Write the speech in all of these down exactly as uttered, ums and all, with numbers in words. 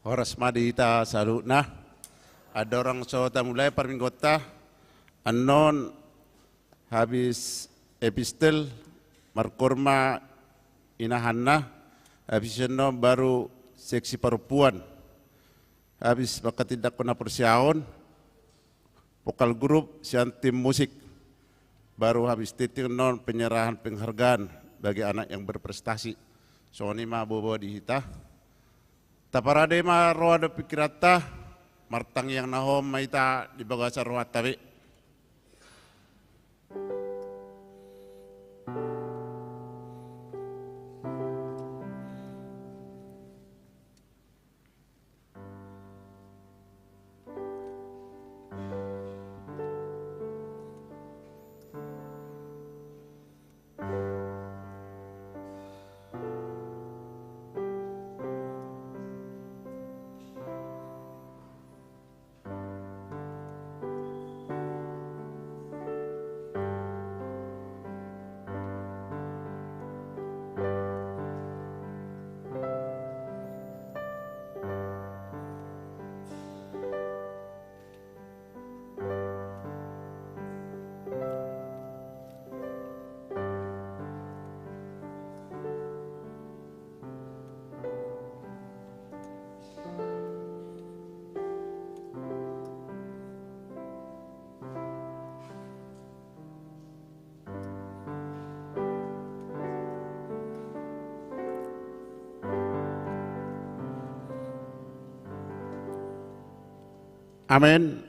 Horas ma di hita saluhutna. Andorang so tamulai parmingguonta, annon habis epistel, markoor ma inahanna, habis i annon baru seksi parompuan. Habis manghatindanghon haporseaon, vokal grup sian tim musik. Baru habis tintin annon penyerahan penghargaan bagi anak yang berprestasi. Songon i ma bobo di hita. Taparade ma roha dohot pingkiranta, martangiang na hohom ma hita di bagasan rohanta be. Amen.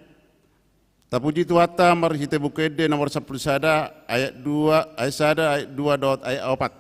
Tapuji Tuhanta marhite Buku Ende nomor sampulu sada, ayat dua, ayat sada, ayat dua dohot ayat opat.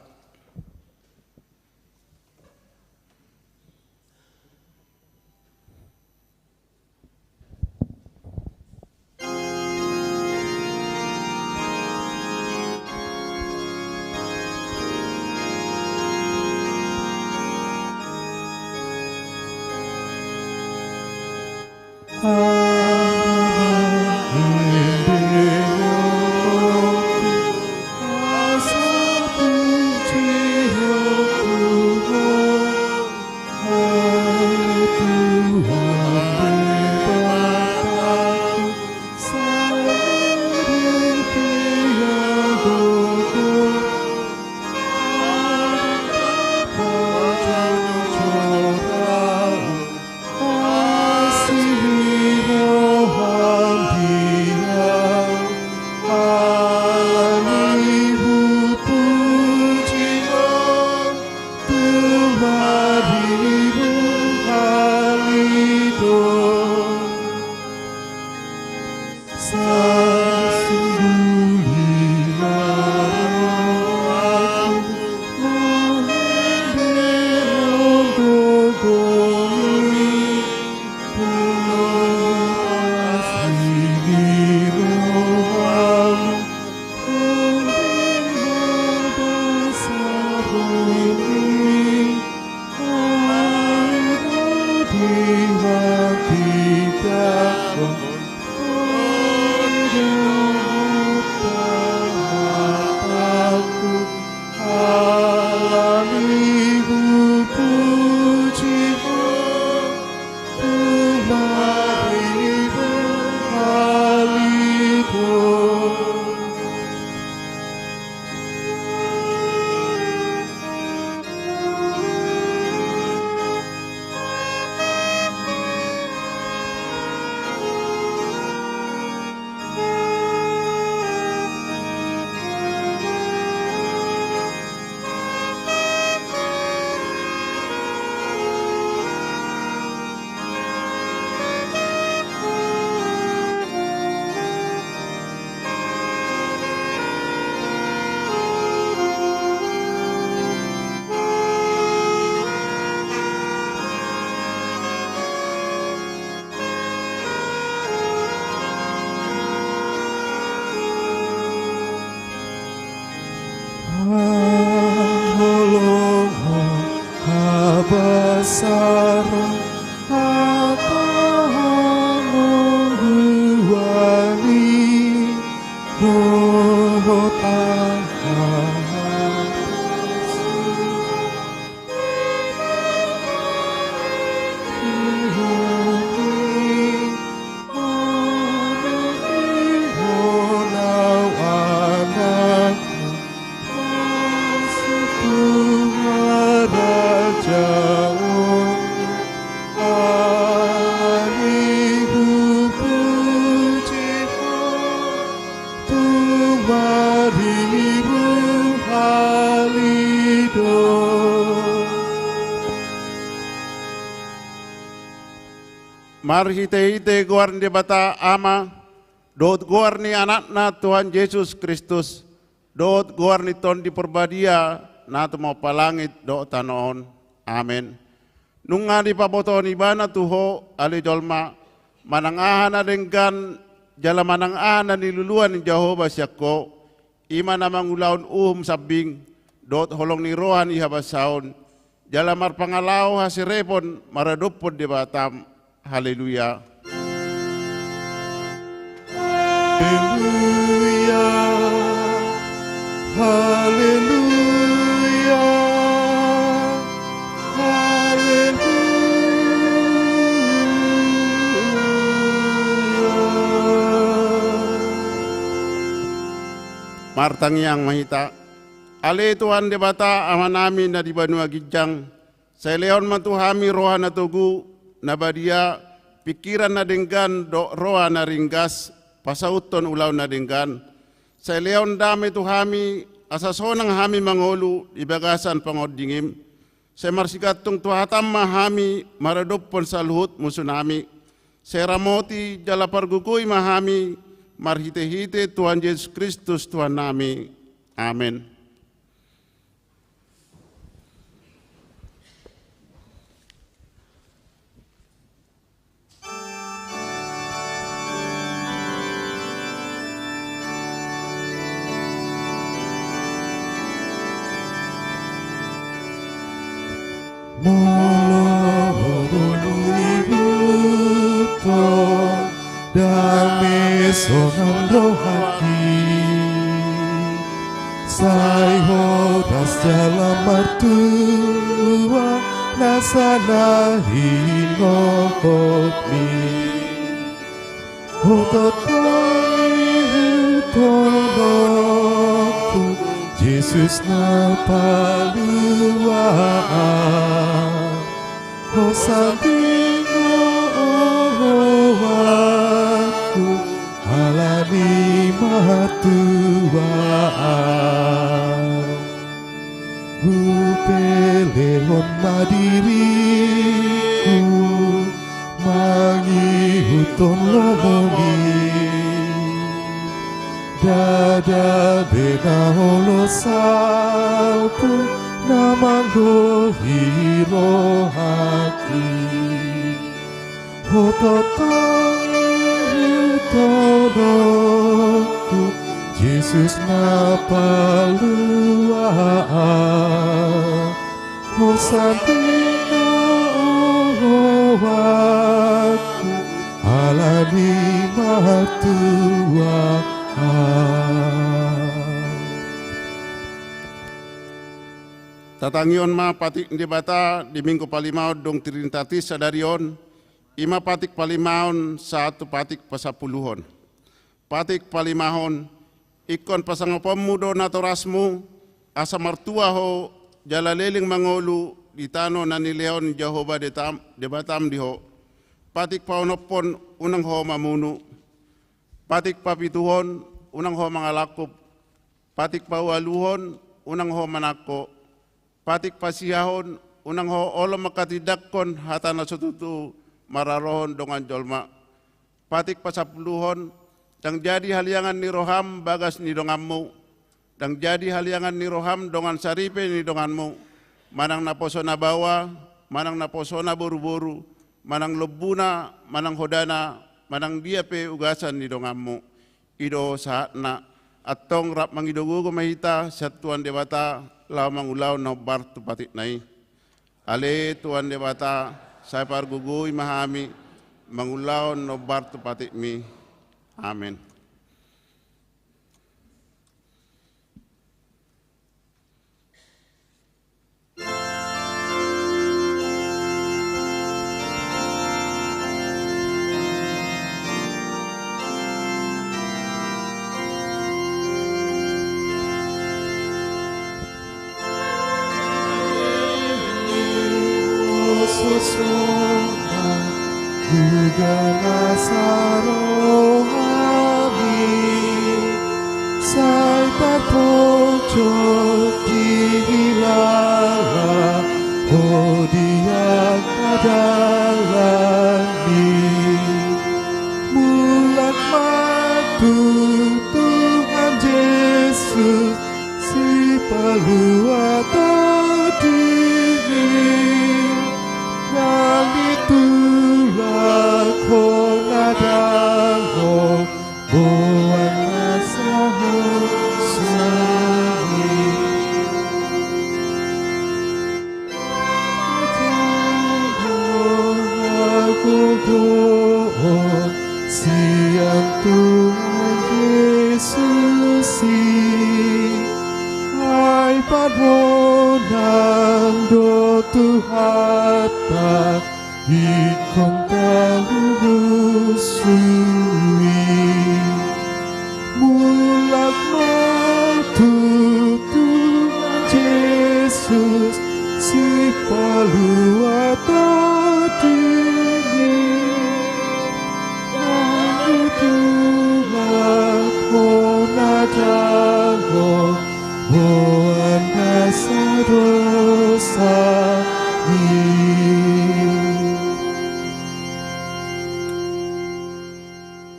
Marhite-hite goar ni Debata Ama, dohot goar ni Anakna Tuhan Jesus Kristus, dohot goar ni Tondi Parbadia, na tumompa langit dohot tano on. Amen. Nunga dipabotohon Ibana tu ho, ale jolma, manang aha na denggan jala manang aha na niluluan ni Jahowa sian ho, i ma na mangulahon uhum sambing dohot holong ni roha ni habasaon, jala marpangalaho haserepon maradophon Debatam. Haleluya. Haleluya. Haleluya. Haleluya. Martangiang ma hita. Ale Tuhan Debata Amanami na di banua ginjang, sai lehon ma tu hami roha na togu, na badia, pingkiran na denggan dohot roha na ringgas pasauthon ulaon na denggan. Sai lehon dame tu hami, asa sonang hami mangolu di bagasan pangondingim. Sai marsigantung tu hatam ma hami maradophon saluhut musunami. Sai ramoti jala pargogoi ma hami marhite-hite Tuhan Jesus Kristus Tuhannami. Amen. Molo ho do ihuthon dame sonang rohangki, sai hodas jala martua nasa na hinototmi. Ho tongtong ihuthon ho tu Jesus na paluahon. Ho sanding ho rohangku ala ni martuaon. Hupelehon ma diringku mangihuthon lomomi. Ndada be na olo salpu na manggohi rohangki. Ho tongtong ihuthon ho tu Jesus na paluahon. Ho sanding ho rohangku ala ni martuaon. Tatangihon ma patik ni Debata di Minggu palimahon dung Trinitatis sadari on, i ma patik palimahon sahat tu patik pasampuluhon. Patik palimahon, ingkon pasangaponmu do natorasmu, asa martua ho jala leleng mangolu di tano na nilehon Jahowa Detam-, Debatam di ho. Patik paonomhon, unang ho mamunu. Patik papituhon, unang ho mangalangkup. Patik paualuhon, unang ho manangko. Patik pasihahon, unang ho olo manghatindanghon hata na so tutu mararohon dongan jolma. Patik pasampuluhon, ndang jadi haliangan ni roham bagas ni donganmu. Ndang jadi haliangan ni roham dongan saripe ni donganmu. Manang naposona baoa, manang naposona boruboru, manang lombuna, manang hodana, manang dia pe ugasan ni donganmu. I do sahatna, antong rap mangido gogo ma hita sian Tuhan Debata, laho mangulahon na hombar tu patikna i. Ale Tuhan Debata, sai pargogoi ma hami, mangulahon na hombar tu patikmi. Amen. Huga na sarohami, sai tarpojok dihilala ho di angka dalan ni Lua tondimi, nang ditulak hona dangol, boan nasa hosana i. Sian Tuhan Jesus i, ai panonan do Tuhanta, ingkon taluhusui. Mulak ma tu Tuhan Jesus, sipalua tondimi, nang ditulak hona dangol, boan nasa hosana i.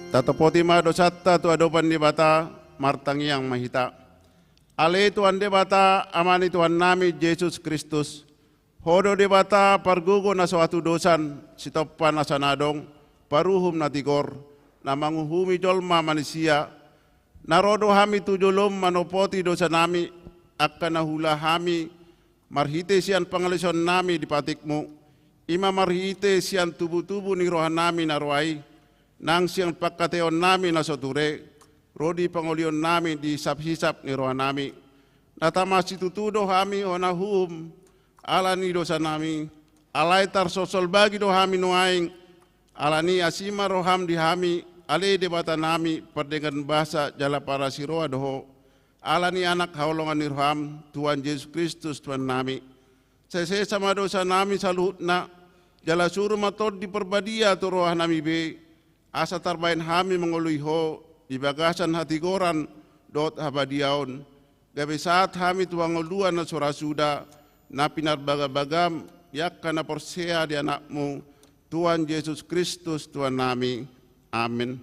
Tatopoti ma dosanta tu adopan Debata, martangiang ma hita. Ale Tuhan Debata, Ama ni Tuhannami Jesus Kristus, Ho do Debata pargogo na so hatudosan, sitompa nasa na adong, paruhum na tigor, na manguhumi jolma manisia. Na ro do hami tu jolom manopoti dosanami, angka na huula hami, marhite sian pangalesoonnami di patikmu, i ma marhite sian tubutubu ni rohanami na ro ai, nang sian pangkataionnami na so ture, ro di pangolionnami di hisaphisap ni rohanami. Na tama situtu do hami hona uhum, ala ni dosanami, alai tarsolsol bagi do hami nuaeng, ala ni asi ma roham di hami, ale Debatanami, pardenggan basa jala parasiroha do Ho, ala ni Anak haholongan ni roham, Tuhan Jesus Kristus Tuhannami. Sai sesa ma dosanami saluhutna, jala suru ma Tondi Parbadia tu rohanami be, asa tarbahen hami mangoloi Ho di bagasan hatigoran dohot habadiaon, gabe sahat hami tu hangoluan na so ra suda, na pinarbagabagam di angka na porsea di Anakmu, Tuhan Jesus Kristus Tuhannami. Amen.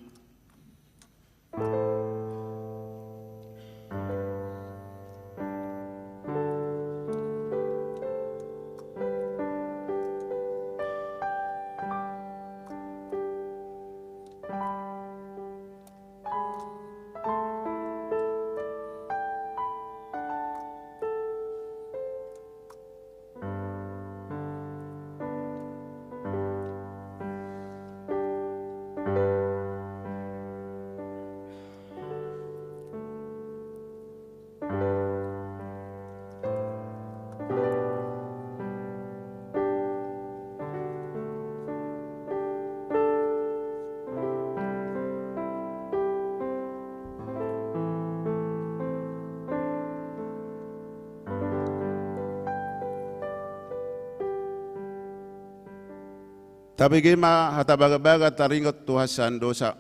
Tabege ma hata bagabaga taringot tu hasesaan dosa.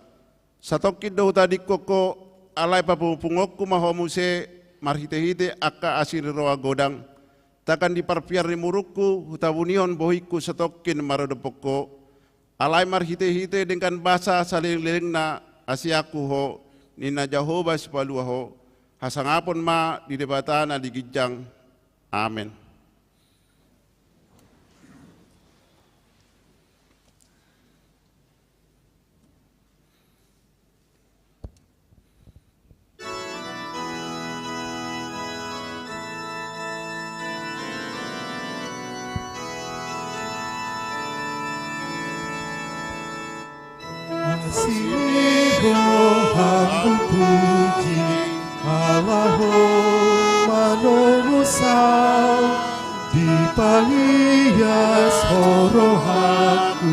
Satongkin do hutadingkon Ho, alai papungupungonku ma Ho muse marhitehite angka asi ni roha godang. Tagan di parpiar ni murungku, hutabunihon bohingku satongkin maradophon Ho. Alai marhitehite denggan basa saleleng-lelengna asi angkup Ho, ninna Jahowa Sipalua Ho, hasangapon ma di Debata na di ginjang. Amen. Asi ni roham puji, ala Ho manomu saut, dipaias Ho rohangku,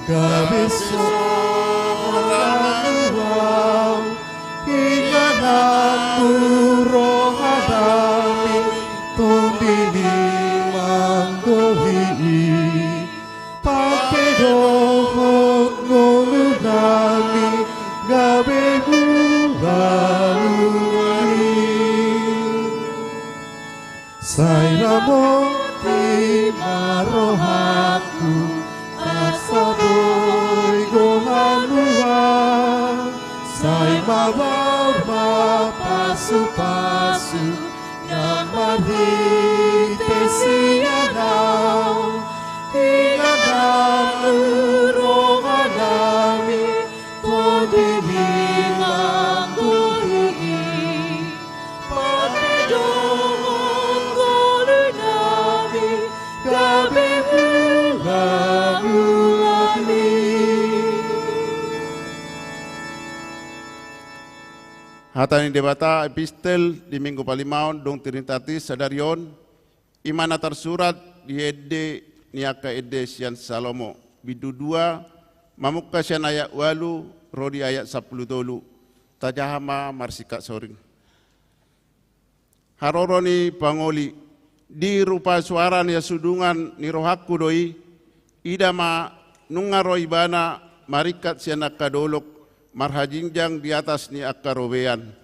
gabe sonang au. Ingananmu rohanami, tondimi manggohi i. Pake dohot ngolunami, gabe hulalui. Sai ramoti ma rohangku, asa boi goarmu. Sai mabaor ma pasupasu, na Vita sian Ahu, ingatanmu rohanami, tondimi manggohi i, padohon ngolunami, gabe hulahulami. Hata ni Debata, epistel di Minggu palimaon dung Trinitatis sadari on, i ma na tarsurat di ende ni angka ende sian Salomo, bindu dua, mamungka sian ayat ualu ro di ayat sampulu tolu. Tajaha ma marsingkat soring. Haroro ni pangoli, di rupa suara ni hasudungan ni rohangku do i, ida ma nunga ro ibana maringkat sian angka dolok, marhajingjang di atas ni angka robean.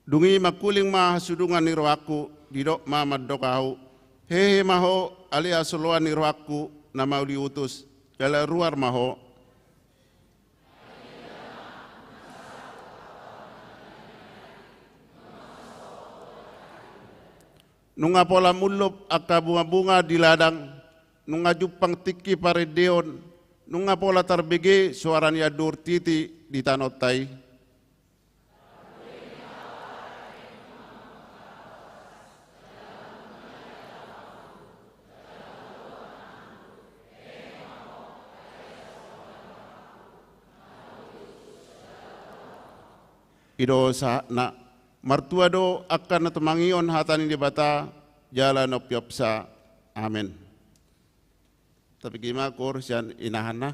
Dung i mangkuling ma hasudungan ni rohangku, didok ma mandok ahu: Hehe ma ho, ale hasoloan ni rohangku, na mauliutus, jala ruar ma ho. Nunga pola mullup angka bungabunga di ladang, nunga jumpang tingki parendeon, nunga pola tarbege suara ni anduhur titi di tanoonta i. I do sahatna. Martua do angka na tumangihon hata ni Debata jala na umpeopsa. Amen. Tapi gima kor sian inahanna.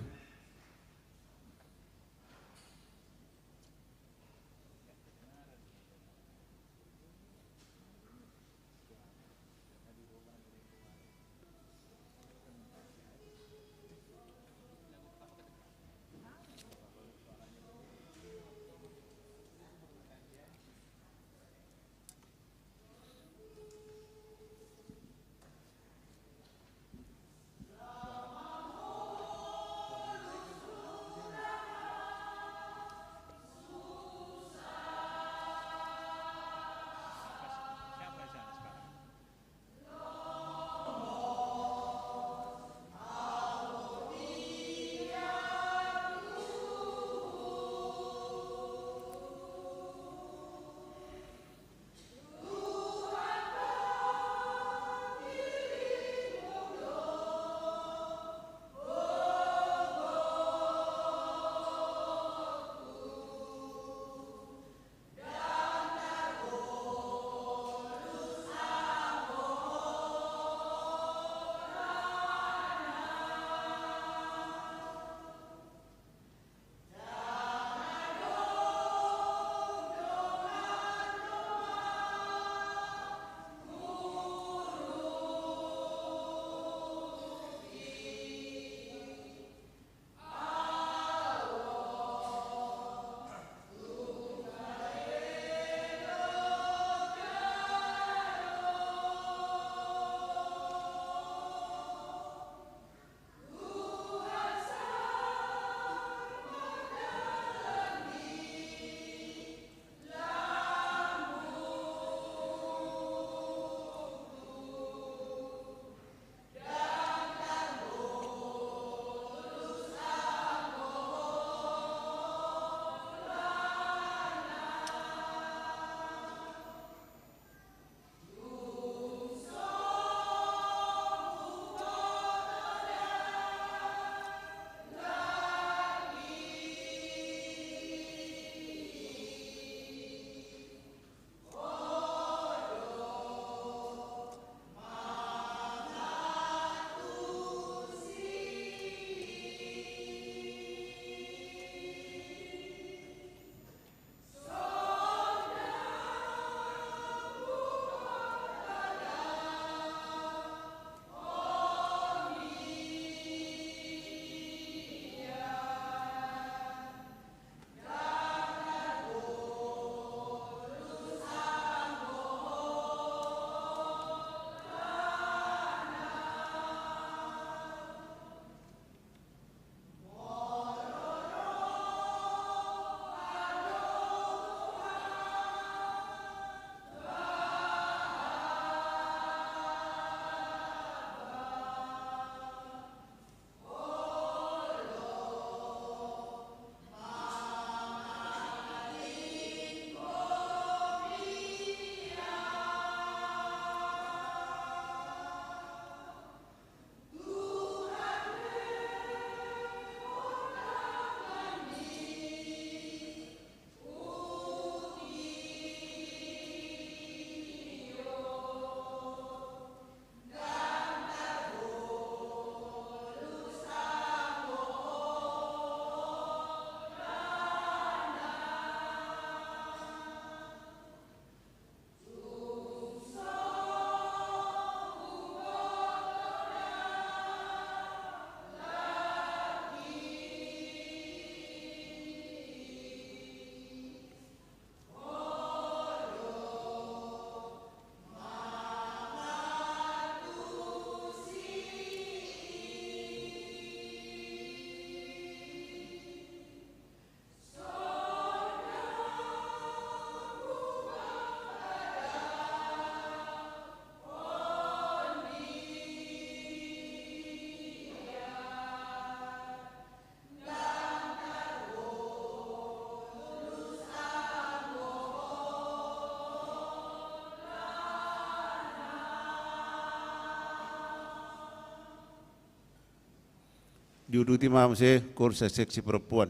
Diuduti ma muse kursa seksi perempuan.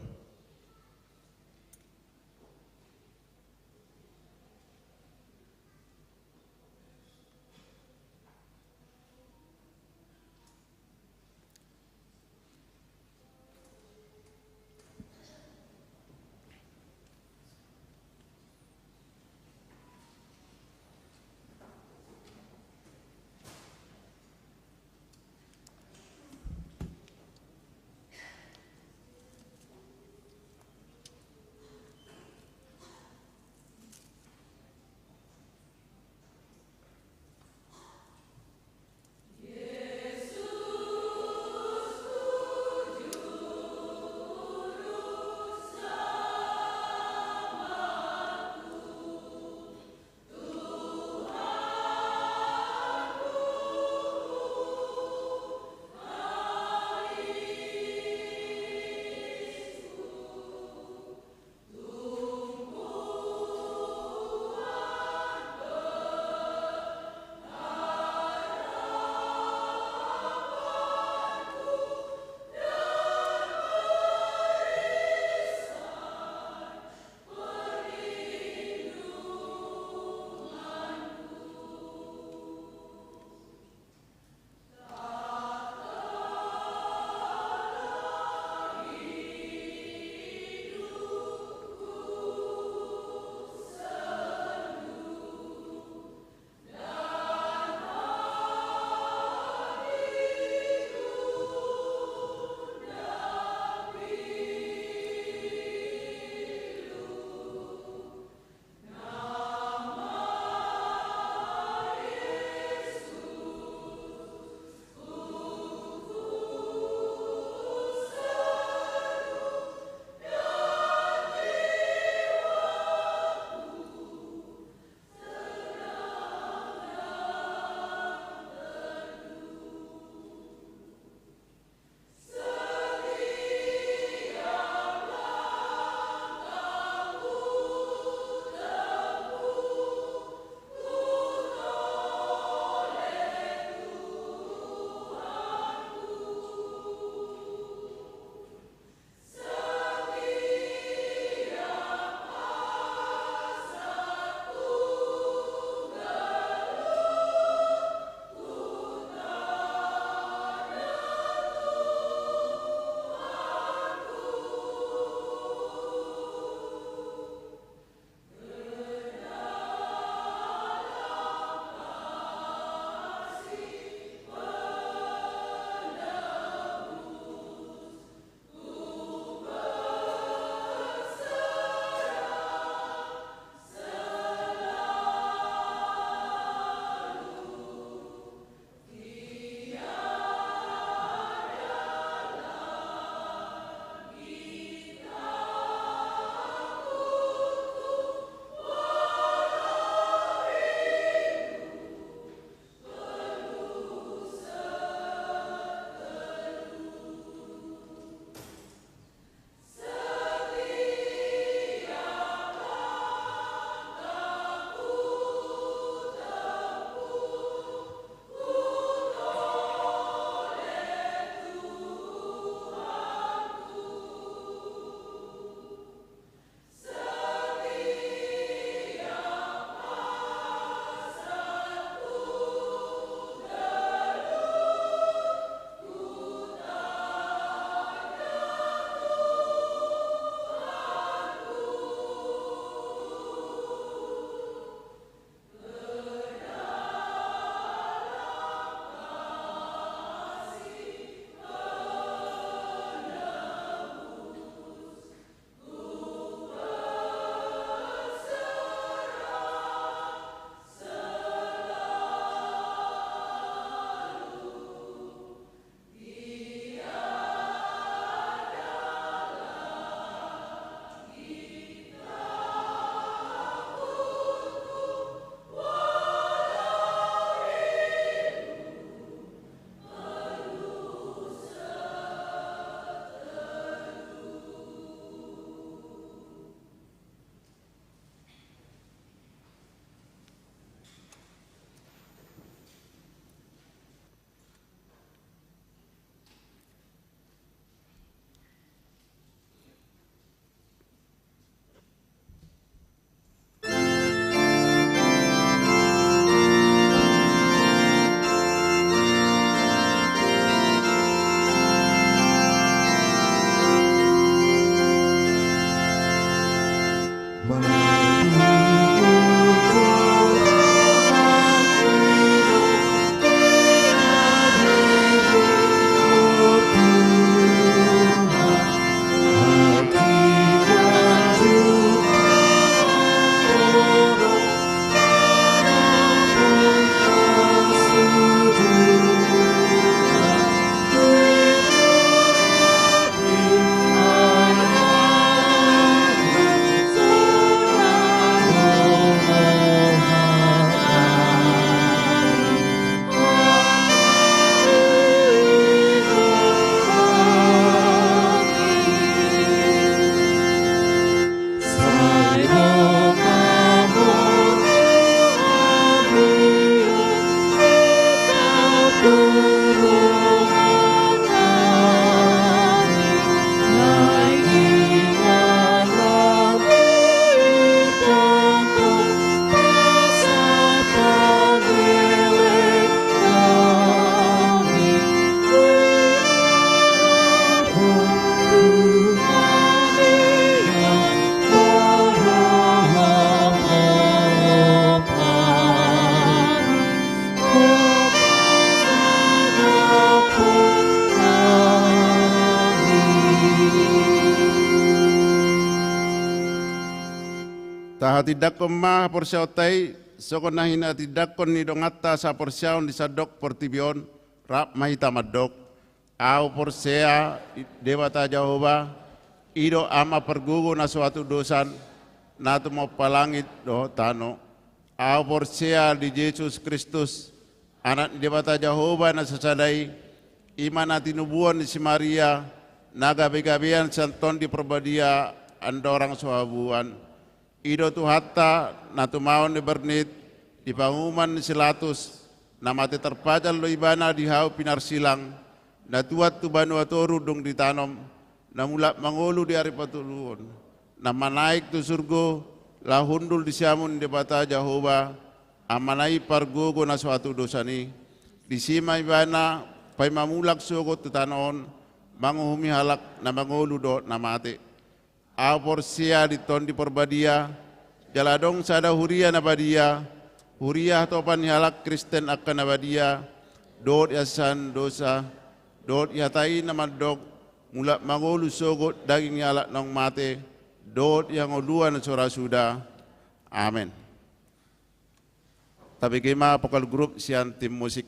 Hatindangkon ma haporseaonta i, songon na hinatindangkon ni donganta saporseaon di sandok portibi on, rap ma hita mandok. Ahu porsea di Debata Jahowa, i do Ama pargogo na so hatudosan, na tumompa langit dohot tano. Ahu porsea di Jesus Kristus, Anak ni Debata Jahowa na sasada i, i ma na tinubuan ni si Maria, na gabegabean sian Tondi Parbadia, andorang so habuan. I do Tuhanta, na tumaon di bernit, di panguhuman ni si Latus, na mate tarpajal do Ibana di hau pinarsilang, na tuat tu banua toru dung ditanom, na mulak mangolu di ari patoluhon, na manaek tu surgo, laho hundul di siamun ni Debata Jahowa, Amana i pargogo na so hatudosan i. Disi ma Ibana paima mulak sogot tu tano on, manguhumi halak na mangolu dohot na mate. Ahu porsea di Tondi Parbadia, jala adong sada huria na badia, huria hatopan ni halak Kristen angka na badia, dohot di hasesaan dosa, dohot di hata i na mandok, mulak mangolu sogot daging ni halak naung mate, dohot di hangoluan na so ra suda. Amen. Tabege ma vokal grup sian tim musik.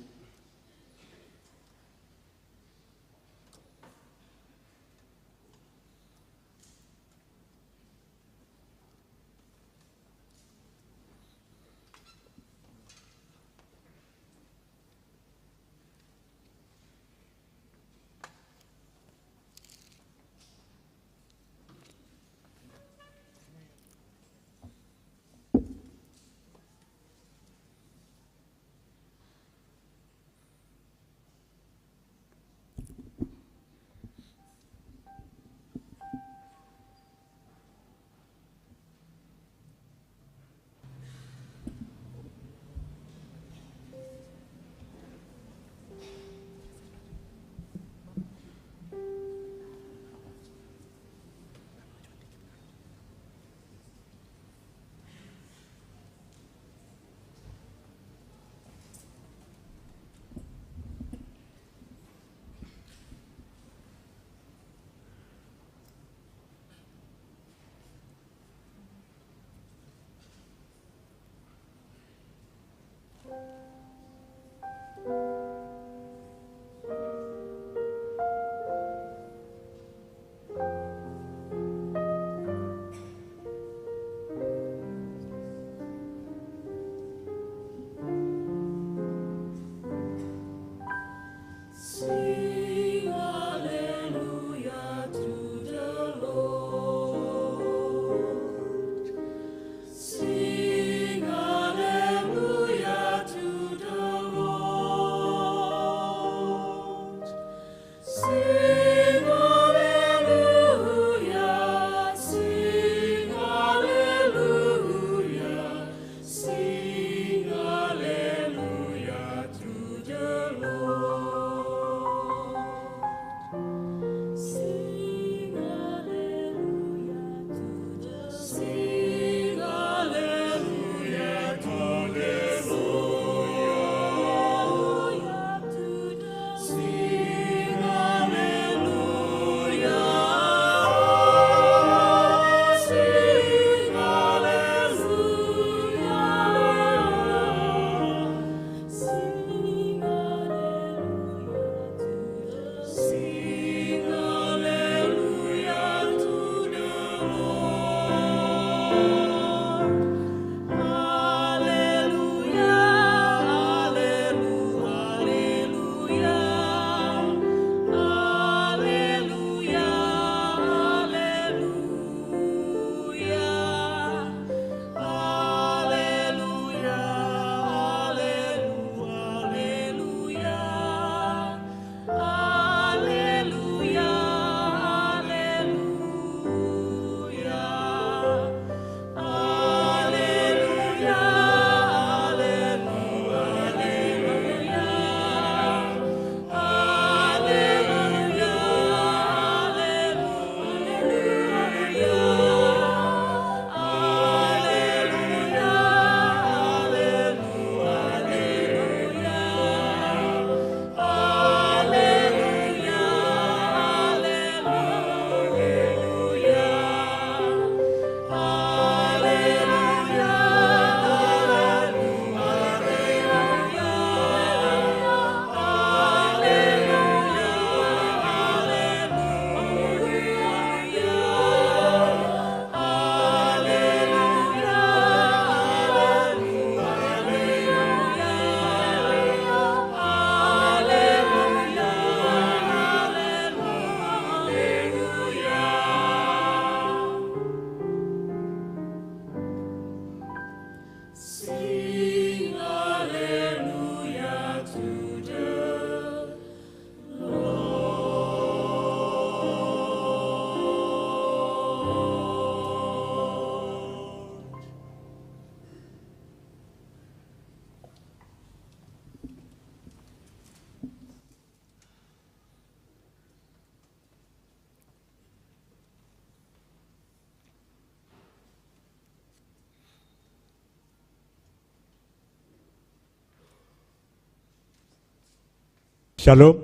Shalom.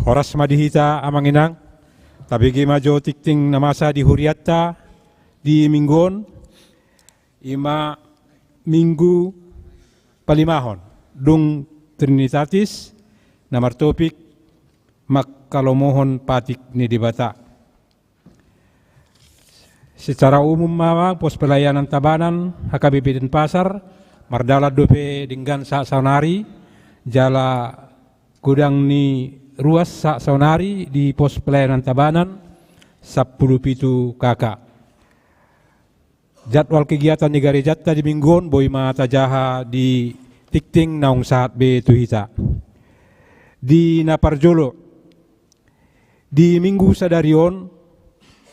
Horas ma di hita amang inang. Tabege ma jo tingting na masa di hurianta di minggu on. I ma minggu palimahon dung Trinitatis, na martopik manghalomohon patik ni Debata. Secara umum ma, pos pelayanan Tabanan H K B P Denpasar mardalan dope denggan sa-, saonari, jala godang ni ruas sa-, saonari di pos pelayanan Tabanan sampulu pitu K K. Jadwal kegiatan ni garejanta di minggu on boi ma tajaha di tingting naung sahat be tu hita. Di na parjolo, di minggu sadari on,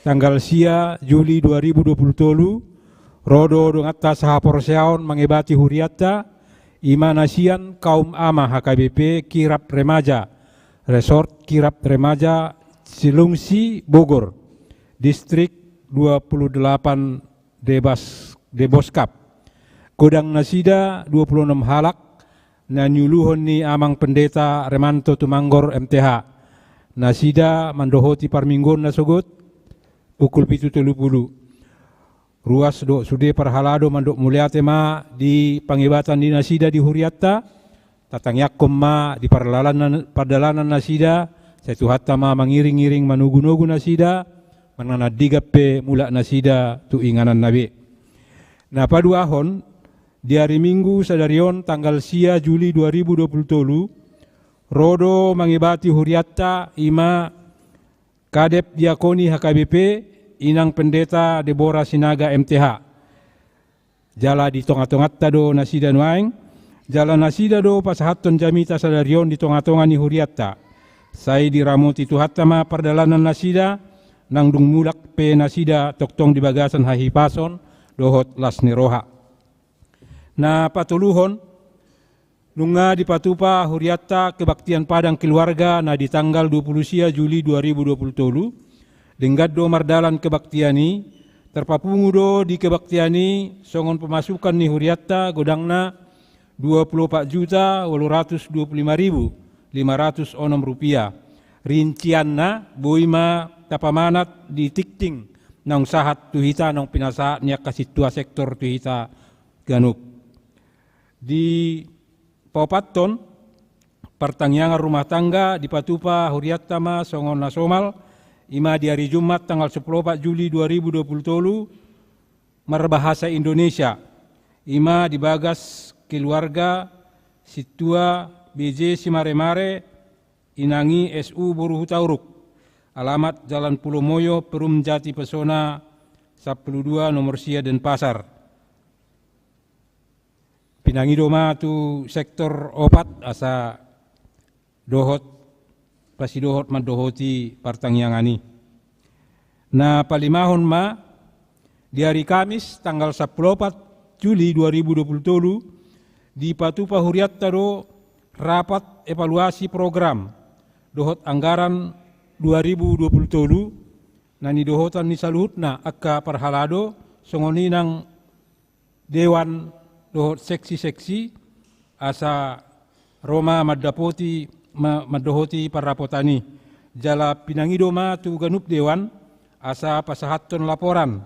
tanggal sia Juli dua ribu dua puluh tolu, ro do donganta sahaporseaon mangebati hurianta, i ma na sian Kaum Ama H K B P Kirap Remaja, Resort Kirap Remaja Cilengsi Bogor, Distrik dua puluh delapan Debas-, Deboskap. Godang nasida dua puluh enam halak, na niuluhon ni Amang Pendeta Remanto Tumanggor M T H. Nasida mandohoti parmingguon na sogot pukul pitu tolu pulu. Ruas dohot sude parhalado mandok mauliate ma di pangebatan ni nasida di hurianta, tatangiangkon ma di pardalanan, pardalanan nasida, sai Tuhanta ma mangiring-iring manogu-nogu nasida, manang na denggan pe mulak nasida tu ingananna be. Na paduahon, di ari Minggu sadari on tanggal sia Juli dua ribu dua puluh tolu, ro do mangebati hurianta i ma Kadep Diakoni H K B P, Inang Pendeta Debora Sinaga M T H. Jala di tonga-tonganta do nasida nuaeng, jala nasida do pasahathon jamita sadari on di tonga-tonga ni hurianta. Sai diramoti Tuhanta ma pardalanan nasida, nang dung mulak pe nasida tongtong di bagasan hahipason dohot las ni roha. Na patoluhon, nunga dipatupa hurianta kebaktian padang keluarga na di tanggal dua puluh sia Juli dua ribu dua puluh tolu, denggan do mardalan kebaktian i, tarpapungu do di kebaktian i songon pemasukan ni hurianta godangna dua puluh opat juta ualu ratus dua puluh lima ribu lima ratus onom rupiah. Rincianna boi ma tapamanat di tingting naung sahat tu hita, naung pinasahat ni angka sintua sektor tu hita ganup. Di paopathon, partangiangan rumah tangga dipatupa hurianta ma songon na somal, i ma di ari Jumat tanggal sampulu opat Juli dua ribu dua puluh tolu, marbahasa Indonesia, i ma di bagas keluarga sintua B J Simaremare, Inang i S U boru Hutauruk, alamat Jalan Pulo Moyo, Perum Jati Pesona sampulu dua, nomor sia, Denpasar. Pinangido ma tu sektor opat asa dohot, pasidohot mandohoti partangiangan i. Na palimahon ma, di ari Kamis tanggal sampulu opat Juli dua ribu dua puluh tolu, dipatupa hurianta do rapat evaluasi program dohot anggaran dua ribu dua puluh tolu, na nidohotan ni saluhutna angka parhalado, songon i nang dewan dohot seksi-seksi, asa ro ma mandapoti, ma-, mandohoti parrapotan i. Jala pinangido ma tu ganup dewan, asa pasahathon laporan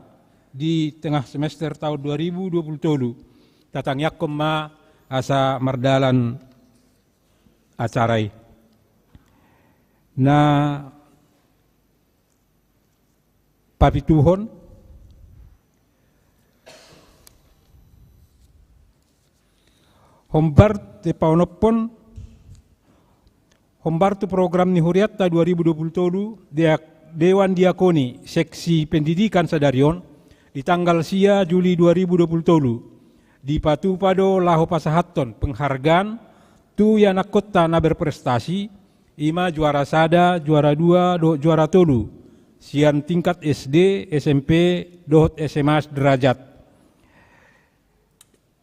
di tengah semester taon dua ribu dua puluh tolu. Tatangiangkon ma asa mardalan acara i. Na papituhon, hombar tu paonomhon, hombar tu program ni hurianta dua ribu dua puluh tolu, dia-, Dewan Diakoni Seksi Pendidikan sadari on, di tanggal sia Juli dua ribu dua puluh tolu, dipatupa do laho pasahathon penghargaan tu ianakhonta na berprestasi, i ma juara sada, juara dua, dohot juara tolu, sian tingkat S D, S M P, dohot S M A sederajat.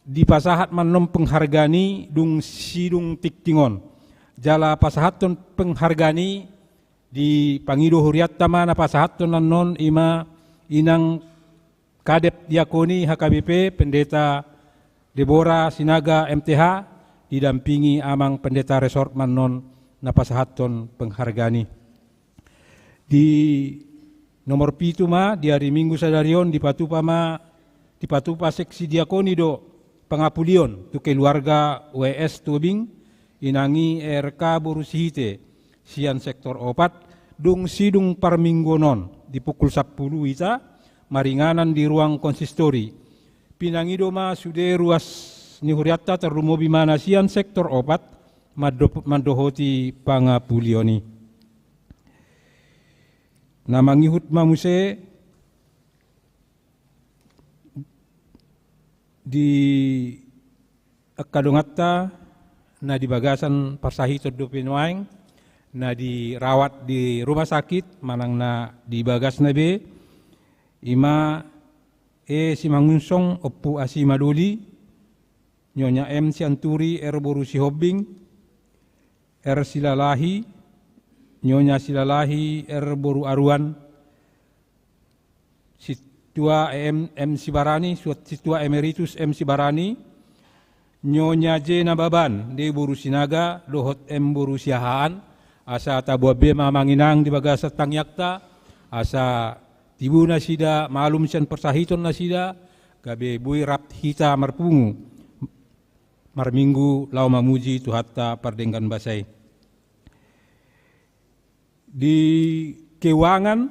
Dipasahat ma annon penghargaan i dung sidung tingting on. Jala pasahathon penghargaan i, dipangido hurianta ma na pasahathon annon, i ma Inang Kadep Diakoni H K B P, Pendeta Debora Sinaga M T H, didampingi Amang Pendeta Resort ma annon na pasahathon penghargaan i. Di nomor pitu ma, di ari Minggu sadari on dipatupa ma, dipatupa seksi diakoni do pangapulion tu keluarga W S Tobing, inang i R K boru Sihite, sian sektor opat, dung sidung parmingguon on di pukul sampulu hita maringanan di ruang konsistori. Pinangido ma sude ruas ni hurianta, tarlumobi ma na sian sektor opat, mando-, mandohoti pangapulion i. Na mangihut ma muse di angka donganta na di bagasan parsahiton dope nuaeng, na dirawat di rumah sakit manang na di bagasna be, i ma E Simangunsong, Ompu Asi Madoli, Nyonya M Sianturi, R boru Sihombing, R Silalahi, Nyonya Silalahi, R boru Aruan, Sintua M, M Sibarani, Suat-, Sintua Emeritus M Sibarani, Nyonya J Nababan, D boru Sinaga, dohot M boru Siahaan, asa taboan be ma amang inang di bagasan tangiangta, asa tibu nasida, malum sian parsahiton nasida, gabe boi rap hita marpungu, marminggu laho mamuji Tuhanta pardenggan basa i. Di keuangan,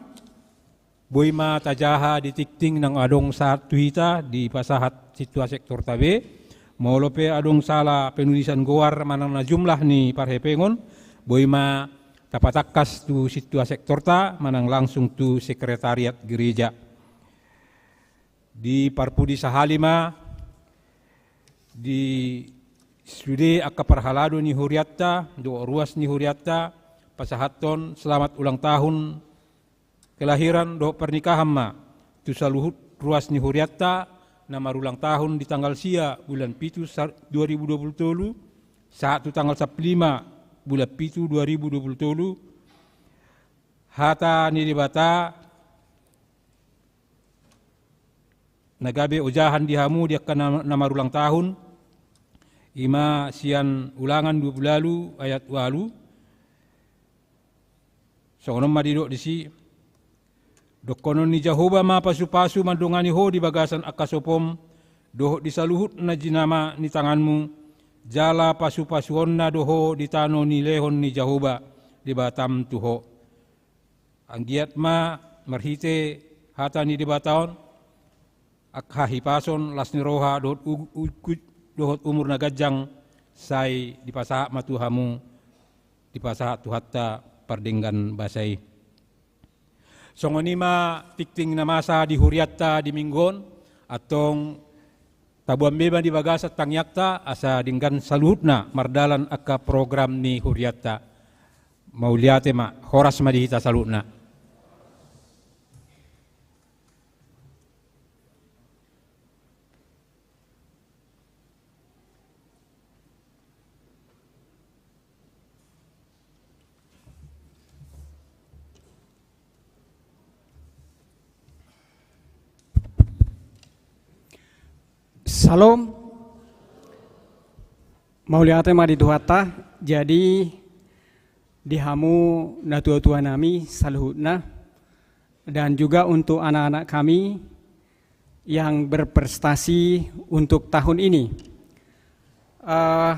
boi ma tajaha di tingting naung adong sahat tu hita dipasahat sintua sektorta be. Molo pe adong sala penulisan goar manang na jumlah ni parhepengon, boi ma tapatangkas tu sintua sektorta manang langsung tu sekretariat gereja. Di parpudi sahali ma, di sude angka parhalado ni hurianta dohot ruas ni hurianta, pasahathon selamat ulang tahun kelahiran dohot pernikahan ma tu saluhut ruas ni hurianta na marulang tahun di tanggal sia bulan pitu sa-, dua ribu dua puluh tolu, sahat tu tanggal sampulu lima bulan pitu dua ribu dua puluh tolu. Hata ni Debata na gabe ojahan di hamu di angka na, na marulang tahun, i ma sian Ulangan dua puluh ualu ayat ualu. Songon on ma didok disi: Dohonon ni Jahowa ma pasupasu mandongani ho di bagasan angka sopom, dohot di saluhut na jinama ni tanganmu, jala pasupasuonna do ho di tano nilehon ni Jahowa Debatam tu ho. Anggiat ma marhite hata ni Debata on, angka hahipason, las ni roha, dohot u-, u-, dohot umur na ganjang, sai dipasahat ma tu hamu, dipasahat Tuhanta pardenggan basa i. Songon i ma tingting na masa di hurianta di minggu on, antong taboan be ma di bagasan tangiangta, asa denggan saluhutna mardalan angka program ni hurianta. Mauliate ma, horas ma di hita saluhutna. Syalom. Mauliate ma di Tuhanta. Jadi, di hamu natua-tua nami saluhutna, dan juga untuk anak-anak kami yang berprestasi untuk tahun ini. Eh,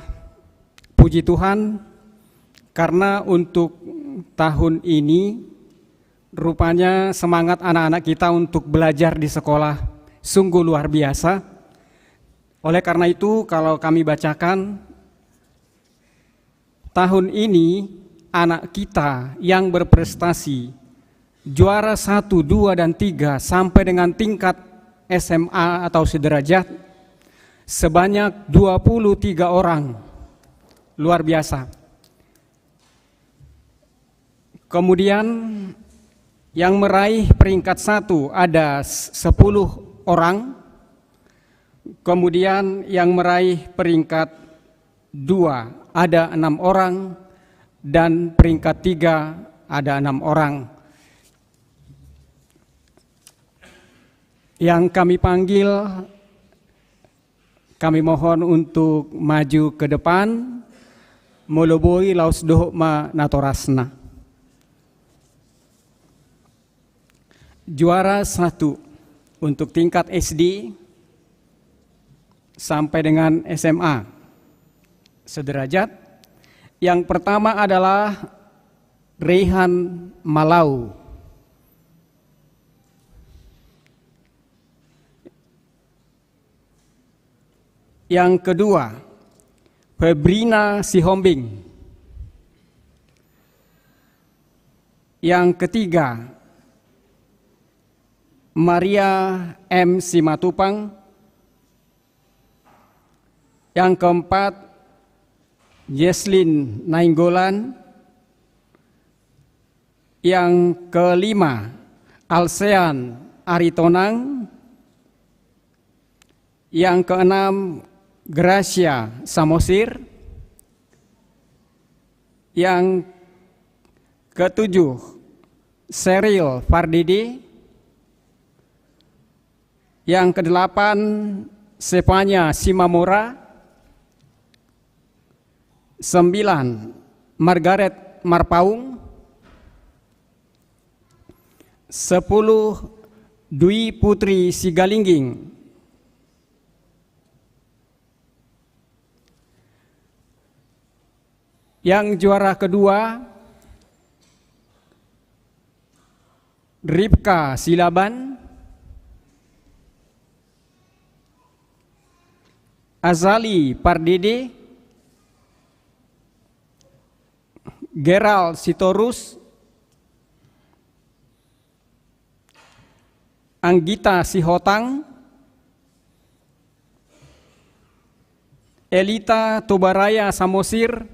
puji Tuhan, karena untuk tahun ini rupanya semangat anak-anak kita untuk belajar di sekolah sungguh luar biasa. Oleh karena itu, kalau kami bacakan, tahun ini anak kita yang berprestasi juara satu, dua, dan tiga sampai dengan tingkat S M A atau sederajat sebanyak dua puluh tiga orang. Luar biasa. Kemudian yang meraih peringkat satu ada s-, sepuluh orang. Kemudian yang meraih peringkat dua ada enam orang, dan peringkat tiga ada enam orang. Yang kami panggil, kami mohon untuk maju ke depan. Molo boi, laos dohot ma natorasna. Juara satu untuk tingkat S D sampai dengan S M A sederajat. Yang pertama adalah Rehan Malau. Yang kedua, Febrina Sihombing. Yang ketiga, Maria M Simatupang. Yang keempat, Yeslin Nainggolan. Yang kelima, Alsean Aritonang. Yang keenam, Gracia Samosir. Yang ketujuh, Seril Fardidi. Yang kedelapan, Sepanya Simamora. Sembilan, Margaret Marpaung. Sepuluh, Dwi Putri Sigalingging. Yang juara kedua, Ripka Silaban, Azali Pardede, Geral Sitorus, Anggita Sihotang, Elita Tobaraya Samosir,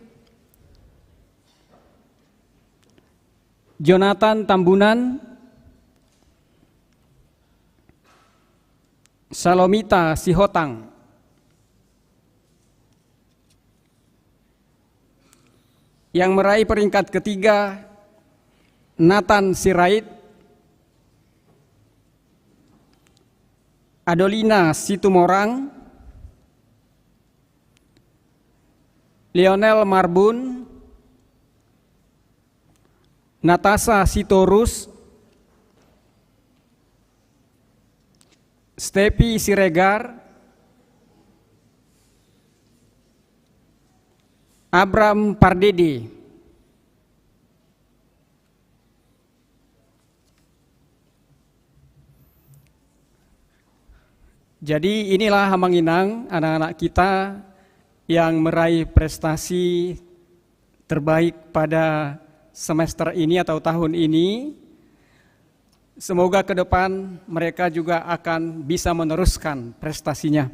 Jonathan Tambunan, Salomita Sihotang. Yang meraih peringkat ketiga, Nathan Sirait, Adolina Situmorang, Lionel Marbun, Natasha Sitorus, Stepi Siregar, Abram Pardede. Jadi, inilah, Amang Inang, anak-anak kita yang meraih prestasi terbaik pada semester ini atau tahun ini. Semoga ke depan mereka juga akan bisa meneruskan prestasinya.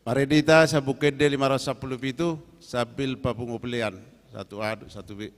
Marende hita Sambung Ende lima ratus sampulu pitu, sambil papungu pelean, satu A, satu B.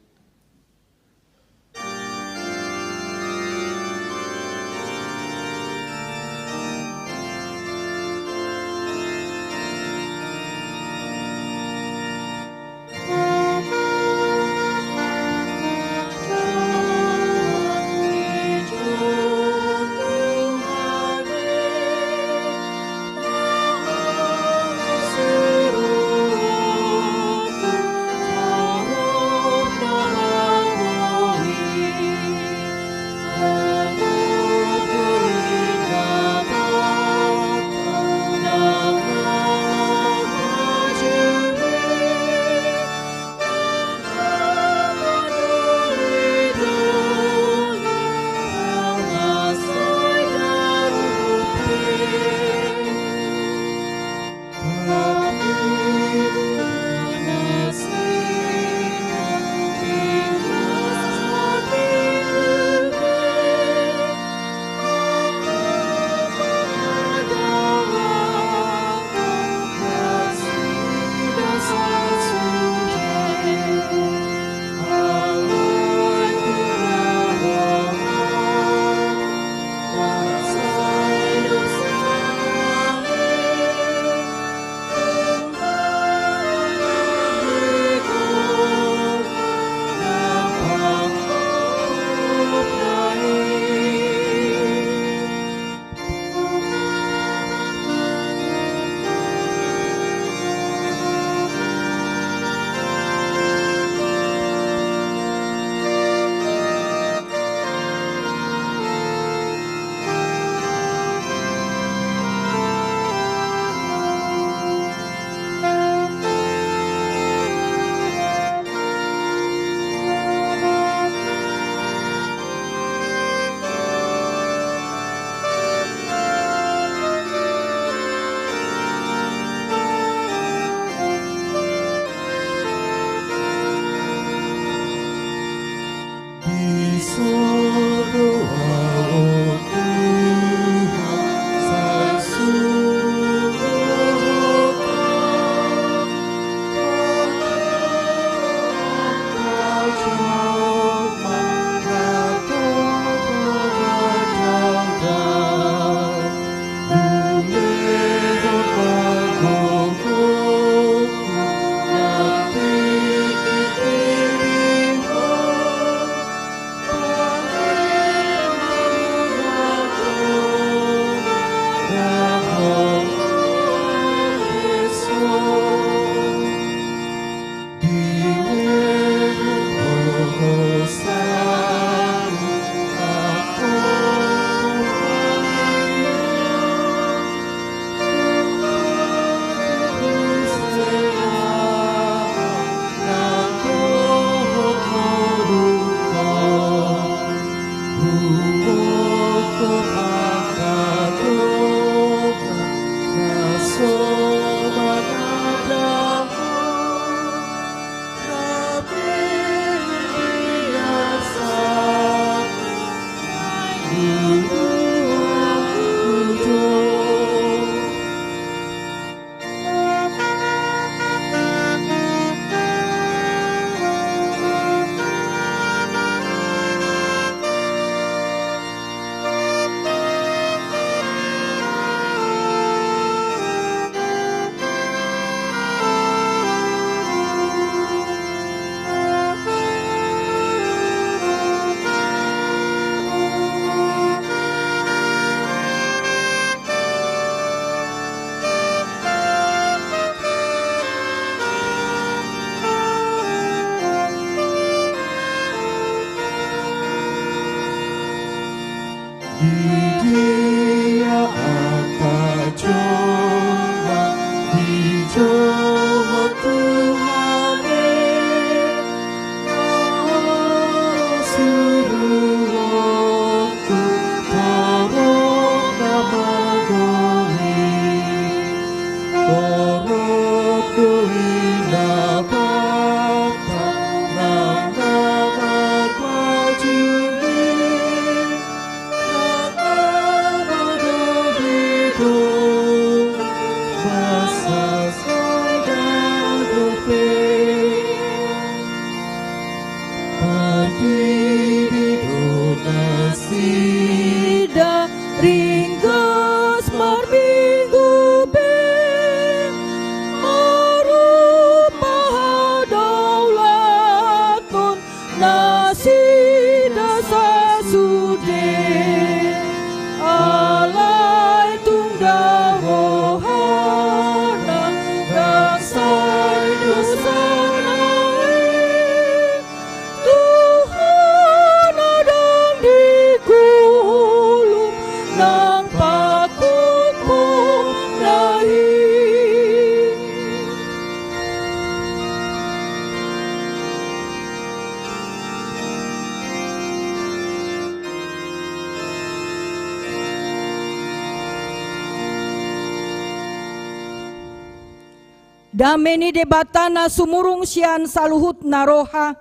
Dame ni Debata na sumurung sian saluhut na roha,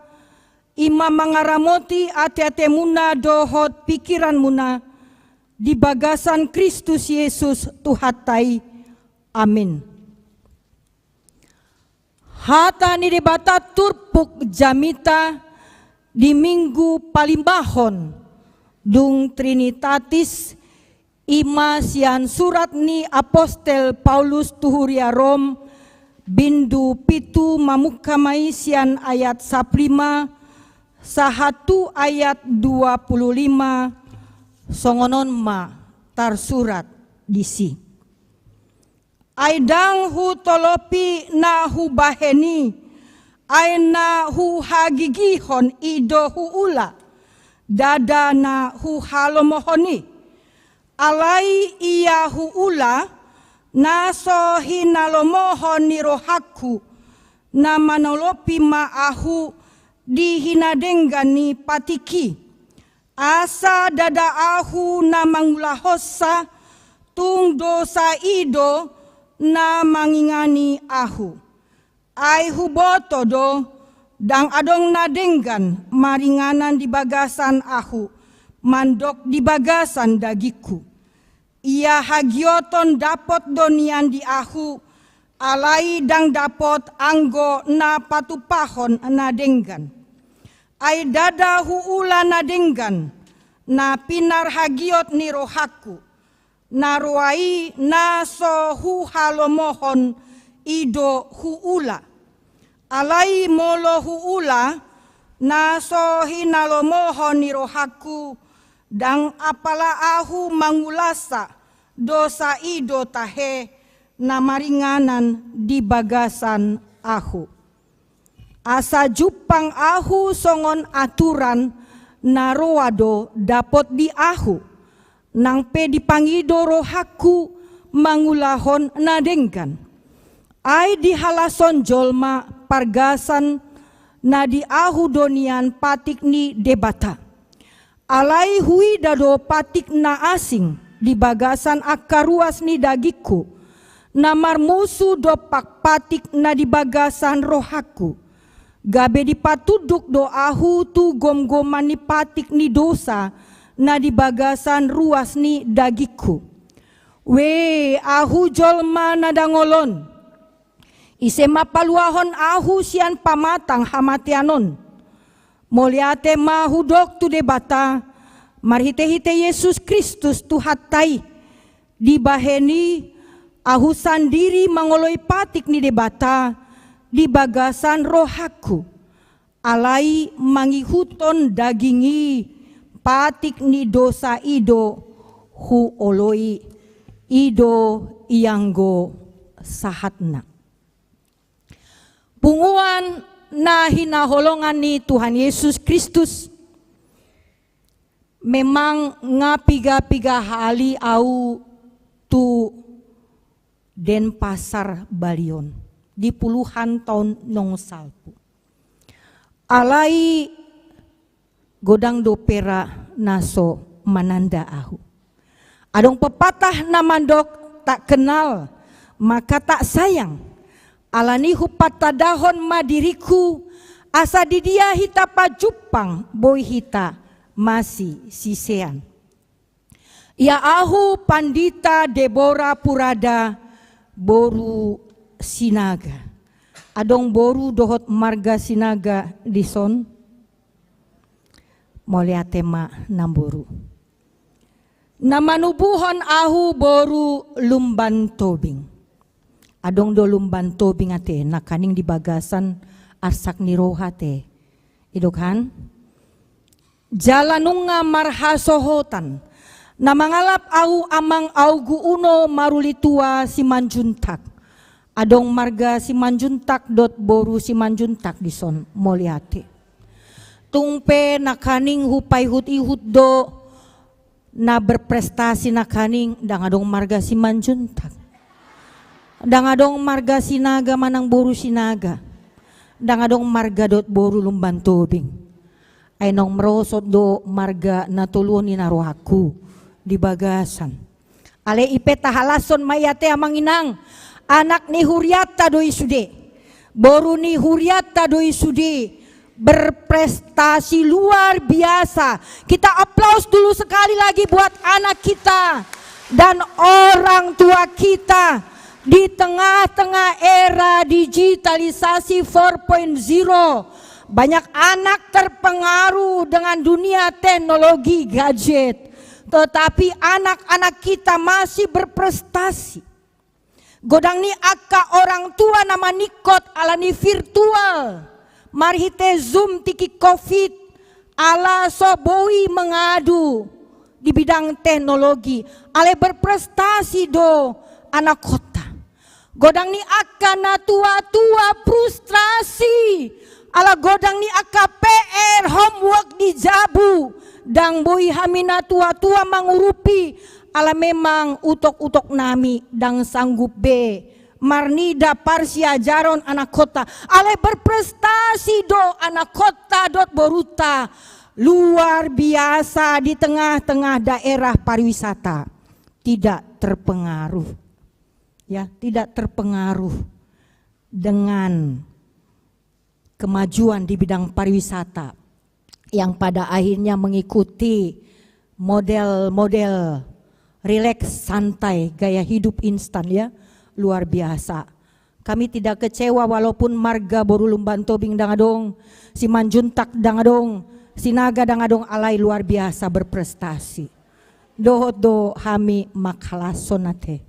i ma mangaramoti ateatemuna dohot pikiranmuna, di bagasan Kristus Jesus Tuhanta i. Amin. Hata ni Debata turpuk jamita di Minggu palimahon dung Trinitatis, i ma sian surat ni Apostel Paulus tu huria Rom, bindu pitu, mamungka ma i sian ayat sampulu lima sahat tu ayat dua pulu lima, songon on ma tarsurat disi. Ai ndang hutolopi na hubahen i, ai na huhagigihon i do huula, ndada na huhalomohon i. Alai ia huula, na so hinalomohon ni rohangku, na manolopi ma ahu di hinadenggan ni patik i. Asa ndada ahu na mangulahonsa, tung dosa i do na mangingani ahu. Ai huboto do, ndang adong na denggan maringanan di bagasan ahu, mandok di bagasan dagingku. Ia hagioton dapot do nian di ahu, alai ndang dapot anggo na patupahon na denggan. Ai ndada huula na denggan, na pinarhagiot ni rohangku, na roa i na so huhalomohon i do huula. Alai molo huula, na so hinalomohon ni rohangku, ndang apala ahu mangulahonsa, dosa i do tahe na maringanan di bagasan ahu. Asa jumpang ahu songon aturan na roa do dapot di ahu, nang pe dipangido rohangku mangulahon na denggan. Ai dihalashon jolma pargasan na di ahu do nian patik ni Debata. Alai huida do patik na asing di bagasan angka ruas ni dagingku, na marmusu dompak patik na di bagasan rohangku. Gabe dipatunduk do ahu tu gomgoman ni patik ni dosa na di bagasan ruas ni dagingku. We ahu jolma na dangol on, ise ma paluahon ahu sian pamatang hamatean on? Mauliate ma hudok tu Debata marhitehite Jesus Kristus Tuhanta i. Dibahen i ahu sandiri mangoloi patik ni Debata di bagasan rohangku. Alai mangihuthon daging i, patik ni dosa i do huoloi. I do ianggo sahatna. Punguan na hinaholongan ni Tuhan Yesus Kristus, memang nga piga-piga hali ahu tu Denpasar, Bali on, di puluhan taon naung salpu. Alai godang dope ra na so mananda ahu. Adong pepatah na mandok, tak kenal maka tak sayang. Alani i hupatandahon ma diringku, asa di dia hita pajumpang boi hita masisisean. Ia ahu Pandita Debora Purada, boru Sinaga. Adong boru dohot marga Sinaga dison? Mauliate ma namboru. Na manubuhon ahu boru Lumban Tobing. Adong do Lumban Tobing ate nangkaning di bagasan arsak ni roha ate. Idok han? Jala nunga marhasohotan na mangalap ahu amang Augu Uno Marulitua Simanjuntak. Adong marga Simanjuntak dohot boru Simanjuntak dison? Mauliate. Tung pe nangkaning hupaihut-ihut do na berprestasi nangkaning, ndang adong marga Simanjuntak. Ndang adong marga Sinaga manang boru Sinaga. Ndang adong marga dohot boru Lumban Tobing. Ai naung merosot do marga na tolu on i na rohangku di bagasan. Alai i pe tahalashon ma i ate amang inang, Anak ni hurianta do i sude. Boru ni hurianta do i sude. Berprestasi luar biasa. Kita aplaus dulu sekali lagi buat anak kita dan orang tua kita di tengah-tengah era digitalisasi empat koma nol. Banyak anak terpengaruh dengan dunia teknologi gadget. Tetapi anak-anak kita masih berprestasi. Godang ni angka orang tua na maningkot ala ni virtual, marhite Zoom tingki covid, ala so boi mangadu di bidang teknologi, alai berprestasi do anakhonta. Godang ni angka na tua-tua frustrasi, ala godang ni angka P R homework di jabu, ndang boi hami na tua-tua mangurupi, ala memang utok-utok nami ndang sanggup be marnida parsiajaron anakhonta, alai berprestasi do anakhonta dohot borunta, luar biasa di tengah-tengah daerah pariwisata. Tidak terpengaruh, ya, tidak terpengaruh dengan kemajuan di bidang pariwisata yang pada akhirnya mengikuti model-model rileks, santai, gaya hidup instan, ya, luar biasa. Kami tidak kecewa walaupun marga boru Lumban Tobing ndang adong, Simanjuntak ndang adong, Sinaga ndang adong, alai luar biasa berprestasi. Dohot do hami mangkalashon ate.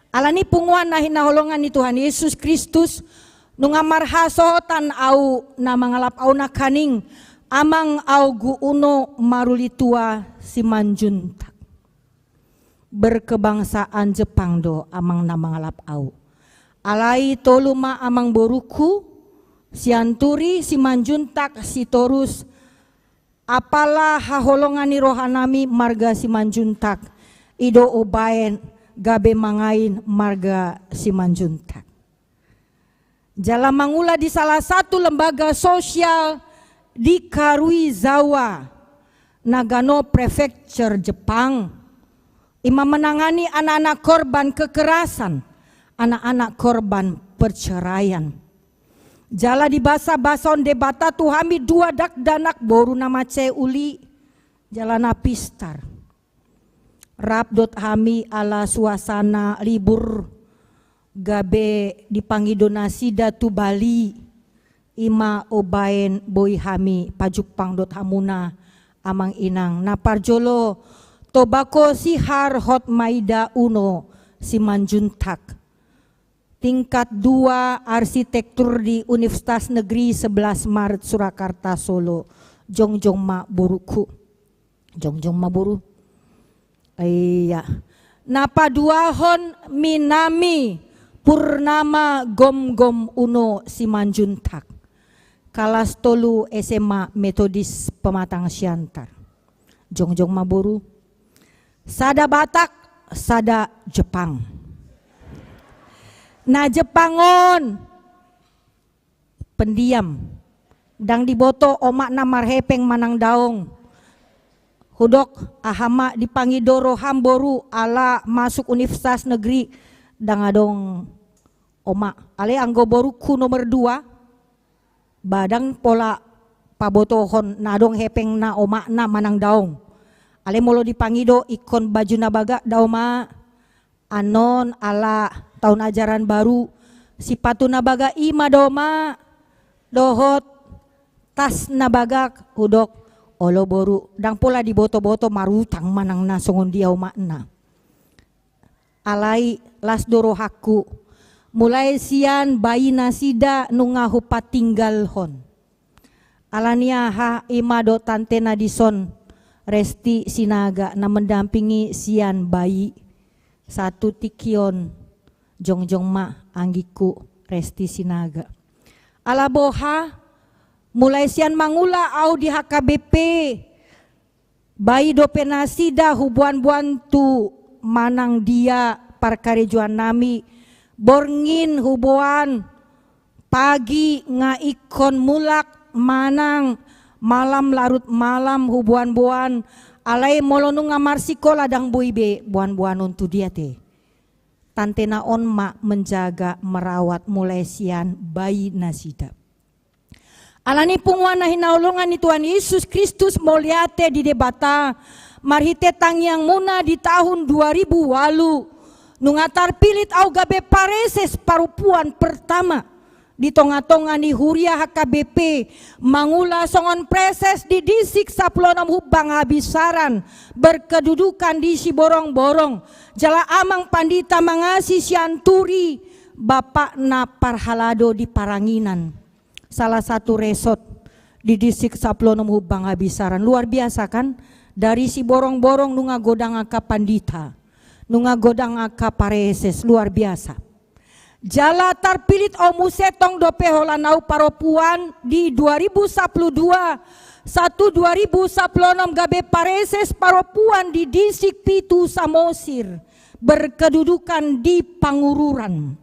Ala ni i punguan na hinaholongan ni Tuhan Yesus Kristus, nunga marhasohotan ahu na mangalap ahu nangkaning, amang ahu Gu Uno Marulitua Simanjuntak. Berkebangsaan Jepang do amang na mangalap ahu. Alai tolu ma amang borungku, Sianturi, Simanjuntak, Sitorus, apala haholongan ni rohanami marga Simanjuntak, i do umbahen gabe mangain marga Simanjuntak. Jala mangula di salah satu lembaga sosial di Karuizawa, Nagano Prefecture, Jepang, i ma menangani anak-anak korban kekerasan, anak-anak korban perceraian. Jala dibasabasahon Debata tu hami dua dakdanak, boru na mansai uli jala na pistar. Rap dohot hami ala suasana libur, gabe dipangido nasida tu Bali, i ma umbahen boi hami pajumpang dohot hamuna amang inang. Na parjolo, Tobacco Sihar Hotmaida Uno Simanjuntak. Tingkat dua arsitektur di Universitas Negeri sebelas Maret Surakarta Solo. Jongjong ma borungku. Jongjong ma boru. Iya. Na paduahon minami Purnama Gomgom Uno Simanjuntak. Kalas tolu S M A Metodis Pematang Siantar. Jongjong ma boru. Sada Batak, sada Jepang. Na Jepang on pendiam. Ndang diboto omakna marhepeng manang daong. Hudok, aha ma dipangido roham boru ala masuk universitas negeri, ndang adong omak. Alai anggo borungku nomor dua, ba ndang pola pabotohon na adong hepengna omakna manang daong. Alai molo dipangido ingkon baju na bagak da omak, annon ala taon ajaran baru, sipatu na bagak i ma da omak, dohot tas na bagak, hudok, olo boru, ndang pola diboto-boto marutang manang na songon dia omakna. Alai las do rohangku, mulai sian bainasida nunga hupatinggalhon. Ala ni aha, i ma do tantena dison, Resti Sinaga, na mendampingi sian bai sahat tu tingki on. Jongjong ma anggingku Resti Sinaga. Ala boha, mulai sian mangula au di H K B P, bai dope nasida huboan-boan tu manang dia parkarejoannami, borngin huboan, pagi nga ingkon mulak manang malam larut malam huboan-boan, alai molo nunga marsikola ndang boi be boan-boanon tu dia te. Tantena on ma menjaga, merawat mulai sian bayi nasida. Alani i punguan na hinaholongan ni Tuhan Yesus Kristus, mauliate di Debata, marhite tangiangmuna di tahun dua ribu ualu, nunga tarpilit ahu gabe pareses parompuan pertama di tongatonga ni huria H K B P, mangula songon preses di Distrik Sampulu Onom Humbang Habinsaran, berkedudukan di Siborongborong, jala amang pandita mangasi sian Turi, bapakna parhalado di Paranginan, salah satu resort di Distrik Sampulu Onom Humbang Habinsaran. Luar biasa, kan? Dari Siborongborong nunga godang angka pandita, nunga godang angka pareses, luar biasa. Jala tarpilit ahu muse, tong dope holan ahu parompuan di dua ribu sampulu dua, sahat tu dua ribu sampulu onom gabe pareses parompuan di Distrik Pitu Samosir, berkedudukan di Pangururan.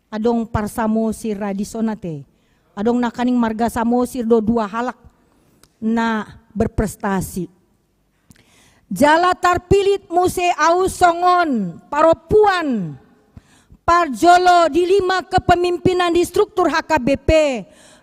Adong par Samosir ra dison ate. Adong nangkaning marga Samosir do dua halak na berprestasi. Jala tarpilit muse ahu songon parompuan parjolo di lima kepemimpinan di struktur H K B P,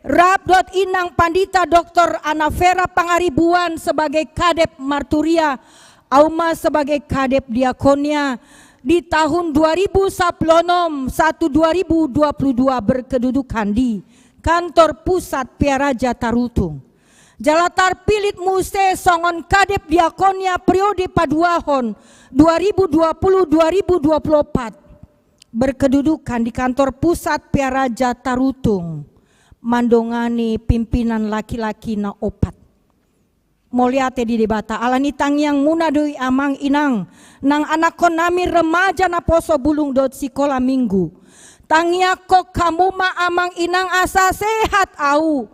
rap dohot inang pandita Doktor Anna Vera Pangaribuan sebagai kadep marturia, ahu ma sebagai kadep diakonia di tahun dua ribu sampulu onom sahat tu dua ribu dua puluh dua, berkedudukan di kantor pusat Pearaja Tarutung. Jala tarpilit muse songon kadep diakonia periode paduahon dua ribu dua puluh dua ribu dua puluh opat, berkedudukan di kantor pusat Pearaja Tarutung, mandongani pimpinan laki-laki na opat. Mauliate di Debata. Alani tangiangmuna do i, amang inang, nang anakkonnami remaja naposo bulung dohot sikola minggu. Tangiangkon hamu ma, amang inang, asa sehat ahu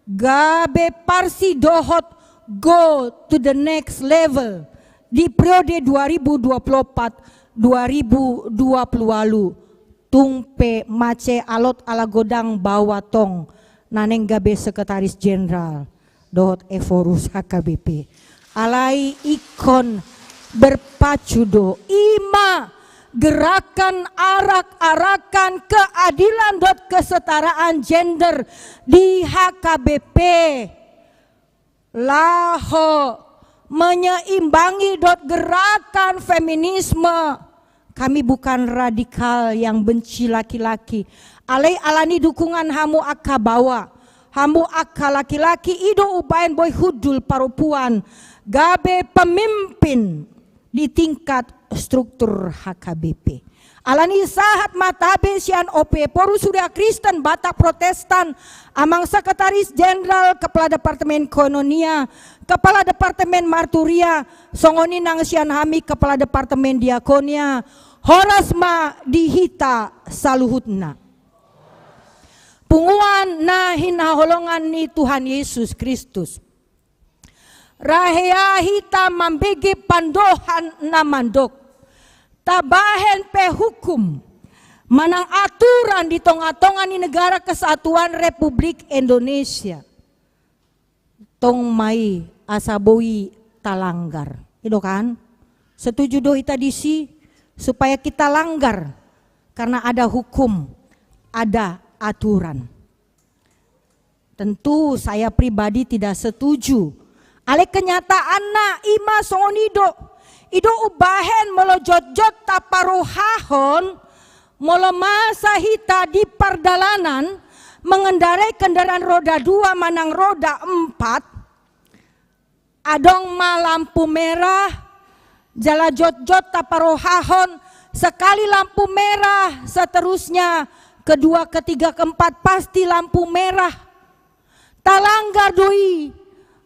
gabe parsi dohot go to the next level di periode dua ribu dua puluh opat dua ribu dua puluh ualu. Tung pe mace alot ala godang baoa, tong na naeng gabe sekretaris jenderal dohot Ephorus H K B P. Alai ingkon berpacu do, i ma gerakan arak-arakan keadilan dohot kesetaraan gender di H K B P. Laho menyeimbangi dohot gerakan feminisme. Kami bukan radikal yang benci laki-laki. Alai alani dukungan hamu angka baoa, hamu angka laki-laki, i do umbahen boi hundul parompuan gabe pemimpin di tingkat struktur H K B P. Alani sahat ma tabe sian O P Ephorus Huria Kristen Batak Protestan, amang sekretaris jenderal, kepala departemen koinonia, kepala departemen marturia, songon i nang sian hami kepala departemen diakonia. Horas ma di hita saluhutna. Punguan na hinaholongan ni Tuhan Yesus Kristus. Ra hea hita mambege pandohan na mandok: Tabahen pe hukum manang aturan di tongatonga ni Negara Kesatuan Republik Indonesia, tong ma i asa boi talanggar. I do kan? Setuju do hita disi supaya kita langgar karena ada hukum, ada aturan. Tentu saya pribadi tidak setuju. Alai kenyataanna i ma songon i do. I do umbahen molo jotjot taparohahon, molo masa hita di pardalanan mengendarai kendaraan roda dua manang roda empat, adong ma lampu merah, jala jotjot taparohahon, sekali lampu merah, seterusnya kedua, ketiga, keempat, pasti lampu merah. Talanggar do i,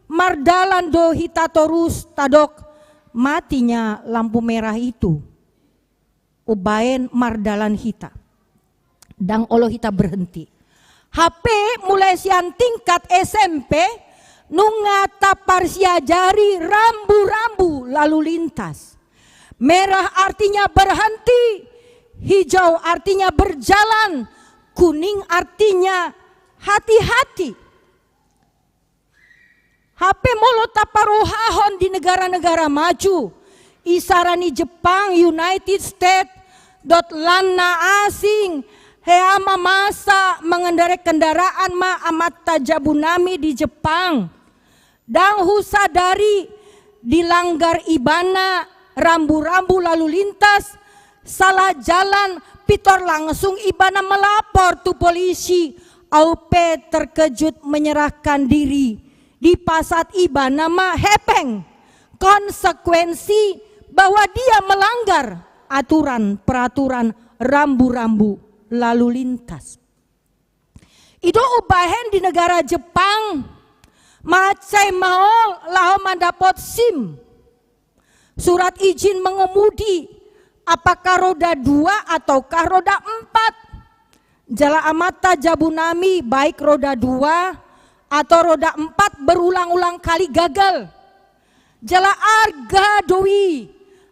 mardalan do hita torus, tadok matinya lampu merah itu. Umbahen mardalan hita. Ndang olo hita berhenti. Hape mulai sian tingkat S M P nunga taparsiajari rambu-rambu lalu lintas. Merah artinya berhenti, hijau artinya berjalan, kuning artinya hati-hati. Hape molo taparohahon di negara-negara maju, isarana Jepang, United States, dohot lan na asing, hea mamasa, mengendarai kendaraan ma amanta jabu nami di Jepang. Ndang husadari dilanggar ibana rambu-rambu lalu lintas, salah jalan, pintor langsung ibana melapor tu polisi, au pe terkejut menyerahkan diri. Dipasahat ibana ma hepeng, konsekuensi bahwa dia melanggar aturan peraturan rambu-rambu lalu lintas. I do umbahen di negara Jepang, mansai maol laho mandapot SIM, surat izin mengemudi, apakah roda dua ataukah roda empat. Jala amanta jabu nami, baik roda dua atau roda empat, berulang-ulang kali gagal. Jala arga do i,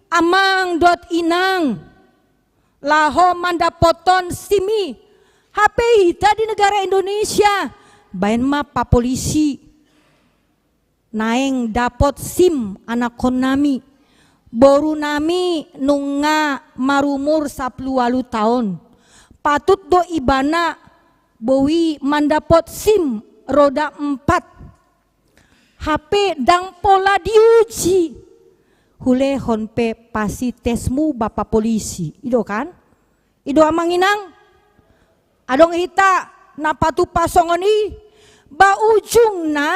amang dohot inang, laho mandapothon SIM i. Hape hita di negara Indonesia, baen ma papolisi. Naeng dapot SIM anakhon nami. Boru nami nunga marumur sampulu ualu taon. Patut do ibana boi mandapot SIM roda empat. Hape ndang pola diuji. Hulehon pe pasitesmu, Bapak Polisi. I do kan? I do, amang inang? Adong hita na patupa songon i, ba ujungna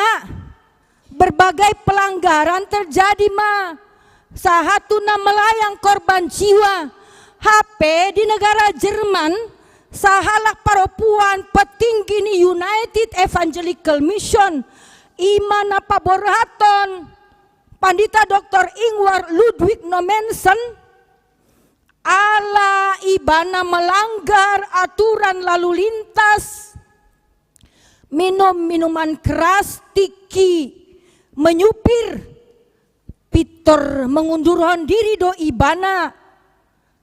berbagai pelanggaran terjadi ma. Sahat tu na melayang korban jiwa. Hape di negara Jerman, sahalak parompuan petinggi ni United Evangelical Mission, i ma na paborhathon Pandita Doktor Ingvar Ludwig Nommensen, ala ibana melanggar aturan lalu lintas, minum minuman keras, tingki menyupir, pintor mengundurhon diri do ibana.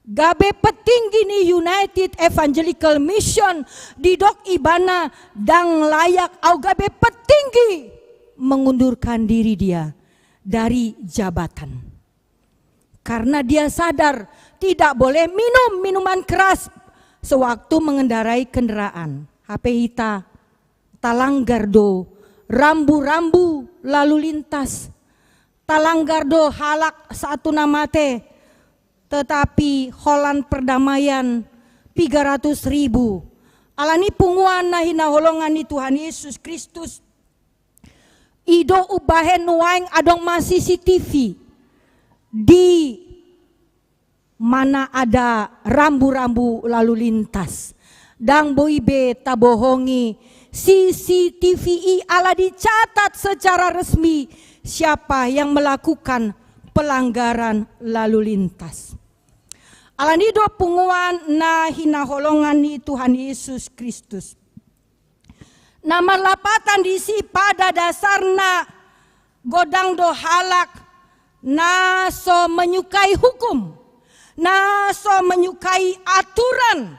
Gabe petinggi ni United Evangelical Mission, didok ibana, ndang layak au gabe petinggi, mengundurkan diri dia dari jabatan. Karena dia sadar tidak boleh minum minuman keras sewaktu mengendarai kendaraan. Hape hita talanggar do rambu-rambu lalu lintas. Talanggar do halak satu na mate, tetapi holan perdamaian piga ratus ribu. Alani i, punguan na hinaholongan ni Tuhan Yesus Kristus, i do umbahen nuaeng adong ma CCTV di mana ada rambu-rambu lalu lintas. Ndang boi be tabohongi CCTV i, ala dicatat secara resmi siapa yang melakukan pelanggaran lalu lintas. Alani i do, punguan na hinaholongan ni Tuhan Yesus Kristus, na marlapatan disi, pada dasarna godang do halak na so menyukai hukum, na so menyukai aturan,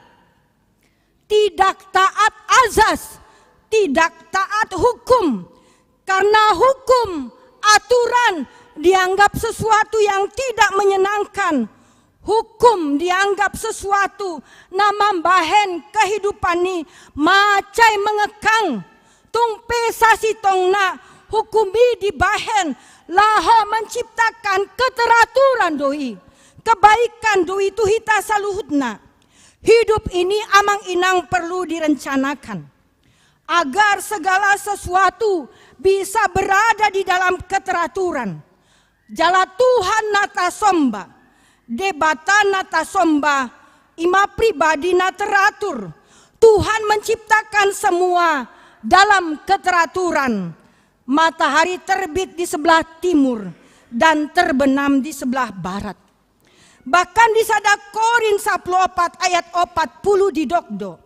tidak taat azas, tidak taat hukum. Karena hukum, aturan dianggap sesuatu yang tidak menyenangkan. Hukum dianggap sesuatu na mambahen kehidupan i mansai mengekang. Tung pe sasintongna, hukum i dibahen laho menciptakan keteraturan do i, kebaikan do i tu hita saluhutna. Hidup ini, amang inang, perlu direncanakan agar segala sesuatu bisa berada di dalam keteraturan. Jala Tuhan na tasomba, Debata na tasomba, i ma pribadi na teratur. Tuhan menciptakan semua dalam keteraturan. Matahari terbit di sebelah timur dan terbenam di sebelah barat. Bahkan di sada Korin sampulu opat ayat opat pulu didok do,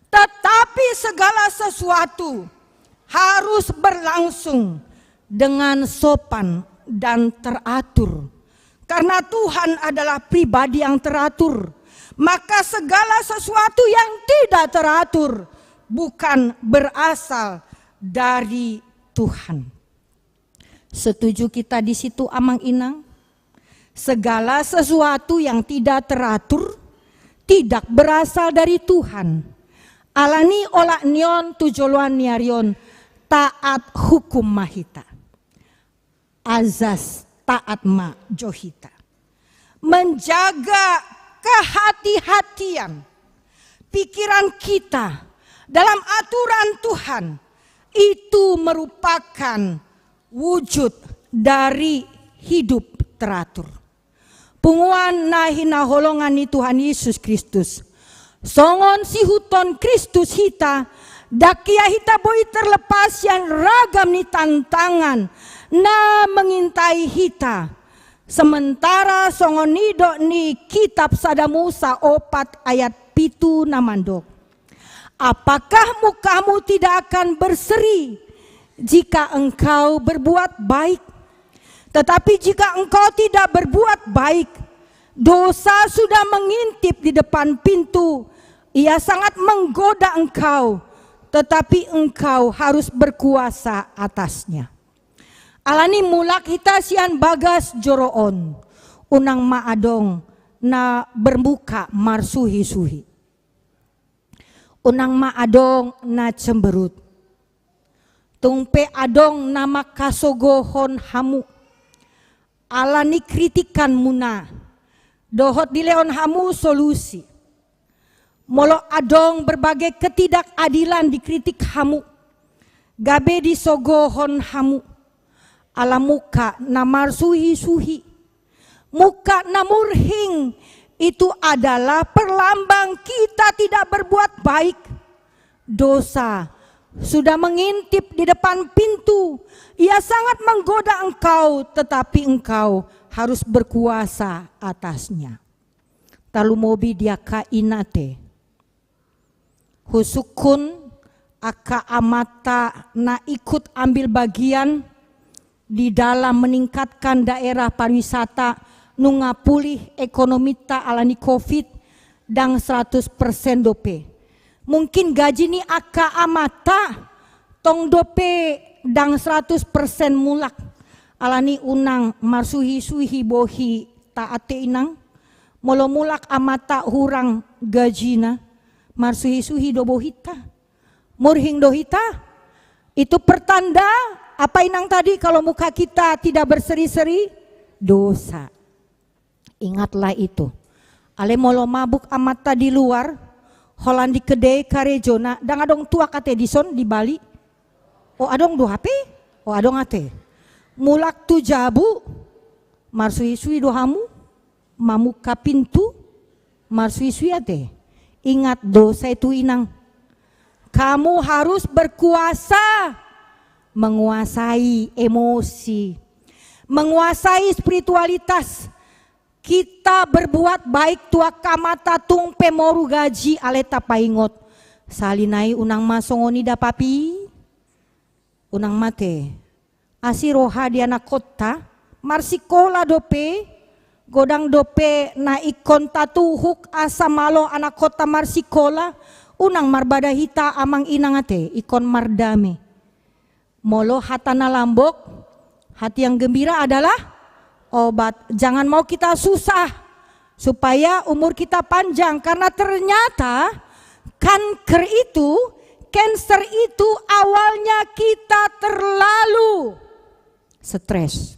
tetapi segala sesuatu harus berlangsung dengan sopan dan teratur. Karena Tuhan adalah pribadi yang teratur, maka segala sesuatu yang tidak teratur bukan berasal dari Tuhan. Setuju kita di situ, amang inang? Segala sesuatu yang tidak teratur, tidak berasal dari Tuhan. Alani olat ni on tu joloan ni ari on, taat hukum ma hita. Azas taat ma jo hita. Menjaga kehati-hatian pikiran kita dalam aturan Tuhan, itu merupakan wujud dari hidup teratur. Punguan na hinaholongan ni Tuhan Yesus Kristus, songon sihuthon Kristus hita, ndang hea hita boi terlepas sian ragam ni tantangan na mengintai hita. Sementara songon nidok ni kitab Sada Musa opat ayat pitu na mandok: Apakah mukamu tidak akan berseri jika engkau berbuat baik? Tetapi jika engkau tidak berbuat baik, dosa sudah mengintip di depan pintu. Ia sangat menggoda engkau, tetapi engkau harus berkuasa atasnya. Alani mulak hita sian bagas joro on, unang ma adong na bermuka marsuhi-suhi. Unang ma adong na cemberut. Tung pe adong na mangkasogohon hamu ala ni kritikanmuna, dohot dilehon hamu solusi. Molo adong berbagai ketidakadilan dikritik hamu, gabe disogohon hamu ala muka na marsuhi-suhi. Muka na murhing itu adalah perlambang kita tidak berbuat baik. Dosa sudah mengintip di depan pintu. Ia sangat menggoda engkau, tetapi engkau harus berkuasa atasnya. Tarlumobi di angka ina ate. Husungkun angka amanta na ikut ambil bagian di dalam meningkatkan daerah pariwisata nunga pulih ekonominta ala ni covid, ndang seratus persen dope. Mungkin gaji ni angka amanta tong dope ndang seratus persen mulak. Alani unang marsuhi-suhi bohi ta ate inang. Molo mulak amanta hurang gajina, marsuhi-suhi do bohinta. Murhing do hita. Itu pertanda apa inang tadi, kalau muka kita tidak berseri-seri? Dosa. Ingatlah itu. Alai molo mabuk amanta di luar, holan di kedai karejona, ndang adong tuak ate dison di Bali. O adong do hape? O adong ate. Mulak tu jabu, marsuhi-suhi do hamu, mamuka pintu, marsuhi-suhi ate. Ingat dosa itu inang. Kamu harus berkuasa, menguasai emosi, menguasai spiritualitas. Kita berbuat baik tu angka amanta tung pe moru gaji alai tapaingot. Sahali nai unang ma songon i da papi. Unang ma ate. Asi roha di anakkonta, marsikola dope, godang dope na ingkon tatuhuk asa malo anakkonta marsikola, unang marbada hita amang inang ate, ingkon mardame. Molo hata na lambok, hati yang gembira adalah obat. Jangan mau kita susah supaya umur kita panjang, karena ternyata kanker itu, cancer itu awalnya kita terlalu stres.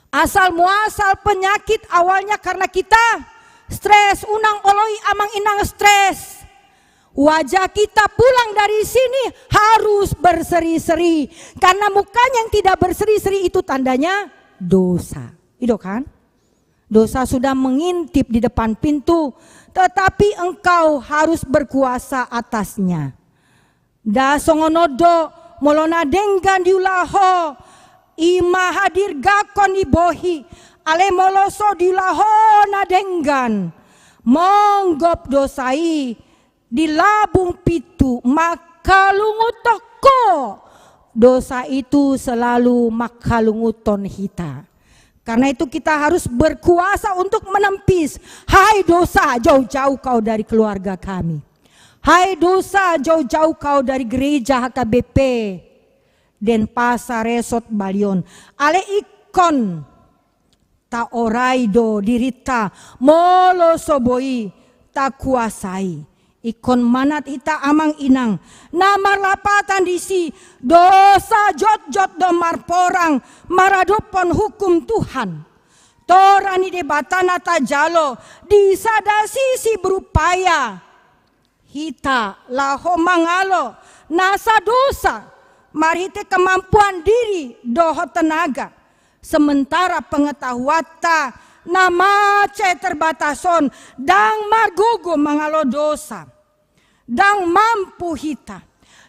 Asal muasal penyakit awalnya karena kita stres. Unang oloi amang inang stres. Wajah kita pulang dari sini harus berseri-seri. Karena mukanya yang tidak berseri-seri itu tandanya dosa. I do kan? Dosa sudah mengintip di depan pintu, tetapi engkau harus berkuasa atasnya. Nda songon on do, molo na denggan diula ho, i ma hadirgahon ni bohi, alai molo so diula ho na denggan, monggop dosa i di labung pintu, mangkalunguthon ho. Dosa itu selalu mangkalunguthon hita. Karena itu kita harus berkuasa untuk menepis. Hai dosa, jauh-jauh kau dari keluarga kami. Hai dosa, jauh-jauh kau dari gereja H K B P Denpasar Resort Balion. Alai ingkon taorai do dirinta, molo so boi takuasai. Ingkon manat hita amang inang, na marlapatan disi dosa jotjot do marporang maradophon hukum Tuhan. Torang ni Debata na tajalo di sada sisi berupaya hita laho mangalo nasa dosa marhite kemampuan diri dohot tenaga. Sementara pengetahuanta na mansai terbatas on ndang margogo mangalo dosa. Ndang mampu hita,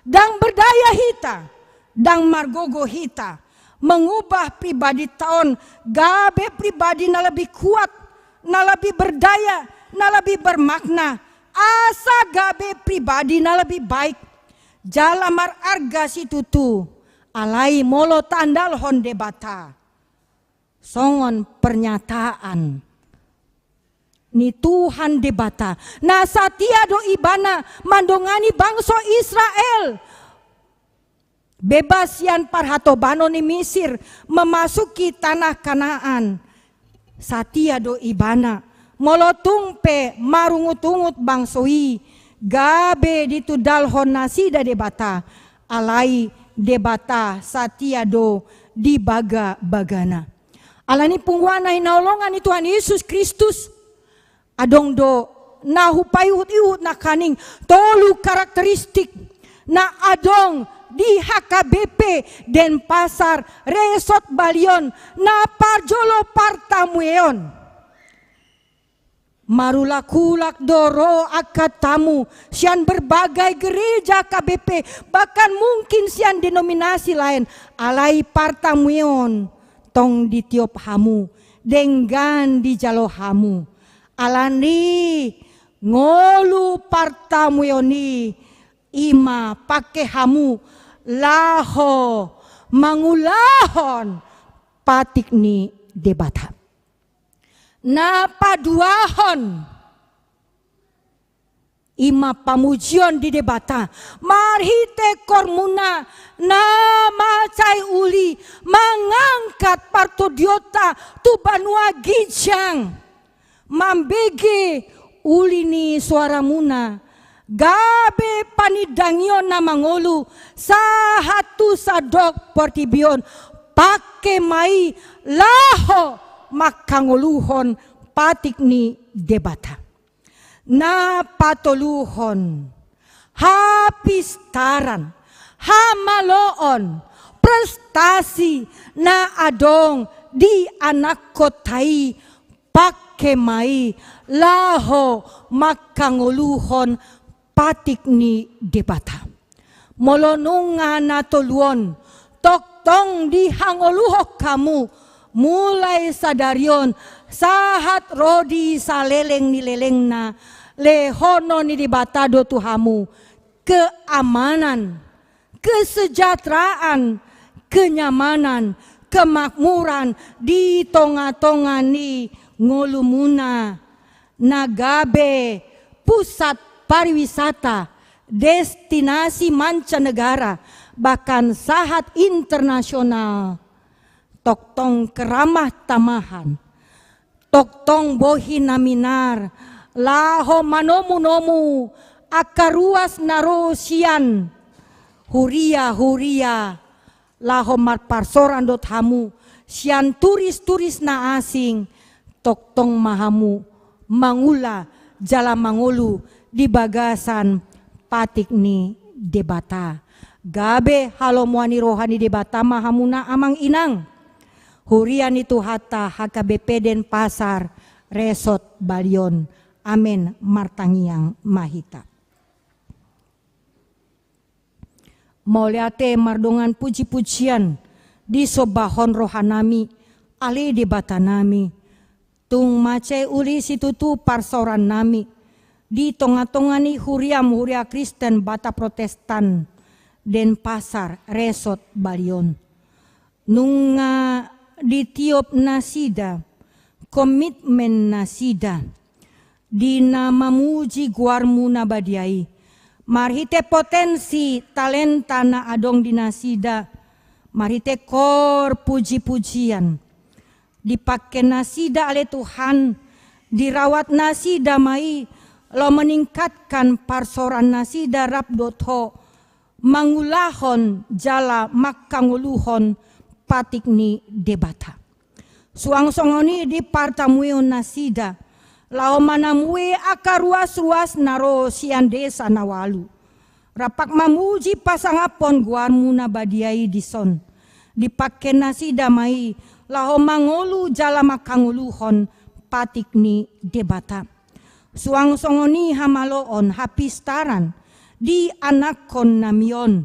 ndang berdaya hita, ndang margogo hita mengubah pribadinta on gabe pribadi na lebih kuat, na lebih berdaya, na lebih bermakna, asa gabe pribadi na lebih baik. Jala mararga situtu, alai molo taandalhon Debata. Songon pernyataan ni Tuhan Debata, na satia do Ibana mandongani bangso Israel bebas sian parhatobanon ni Misir, memasuki tanah Kanaan. Satia do Ibana, molo tung pe marungutungut bangso i, gabe ditundalhon nasida Debata, alai Debata satia do di bagabagana. Alani i punguan na hinaholongan ni Tuhan Yesus Kristus, adong do na hupaihutihut nangkaning tolu karakteristik na adong di H K B P Denpasar Resort Balion na parjolo partamueon. Marulak-ulak do ro angka tamu sian berbagai gereja H K B P, bahkan mungkin sian denominasi laen, alai partamueon tong ditiop hamu, denggan dijalo hamu. Alani ngolu partamueon i, i ma pangke hamu laho mangulahon patik ni Debata. Na paduahon, i ma pamujion di Debata marhite kormuna na mansai uli mangangkat partondionta tu banua ginjang, mambege uli ni soaramuna, gabe panindangion na mangolu sahat tu sandok portibi on, pangke ma i laho mangkangoluhon patik ni Debata. Na patoluhon, hapistaran, hamaloon, prestasi na adong di anakhonta i, pangke ma i laho mangkangoluhon patik ni Debata. Molo nunga na tolu on tongtong dihangoluhon hamu, mulai sadari on sahat ro di saleleng ni lelengna, lehonon ni Debata do tu hamu keamanan, kesejahteraan, kenyamanan, kemakmuran di tongatonga ni ngolumuna, na gabe pusat pariwisata, destinasi mancanegara, bahkan sahat internasional. Tongtong keramah tamahan, tongtong bohi na minar laho manomunomu angka ruas na ro sian huria-huria, laho marparsoran dohot hamu sian turis-turis na asing, tongtong ma hamu mangula jala mangolu di bagasan patik ni Debata. Gabe halomoan ni roha ni Debata ma hamuna amang inang, huria ni Tuhanta H K B P Denpasar Resort Balion. Amen. Martangiang ma hita. Mauliate mardongan pujipujian disombahon rohanami, ale Debatanami. Tung mansai uli situtu parsaorannami di tongatonga ni huriam, Huria Kristen Batak Protestan Denpasar Resort Balion. Nunga ditiop nasida komitmen nasida di na mamuji goarmu na badia i, marhite potensi talenta na adong di nasida, marhite kor pujipujian. Dipangke nasida ale Tuhan, dirawat nasida ma i laho meningkatkan parsaoran nasida rap dohot Ho, mangulahon jala manghangoluhon patik ni Debata. Suang songon i di partamueon nasida, laho manamue angka ruas-ruas na ro sian desa na ualu. Rap mamuji pasangaphon goarMu na badia i dison. Dipangke nasida ma i laho mangolu jala manghangoluhon patik ni Debata. Suang songon i hamaloon, hapistaran, di anakkonnami on,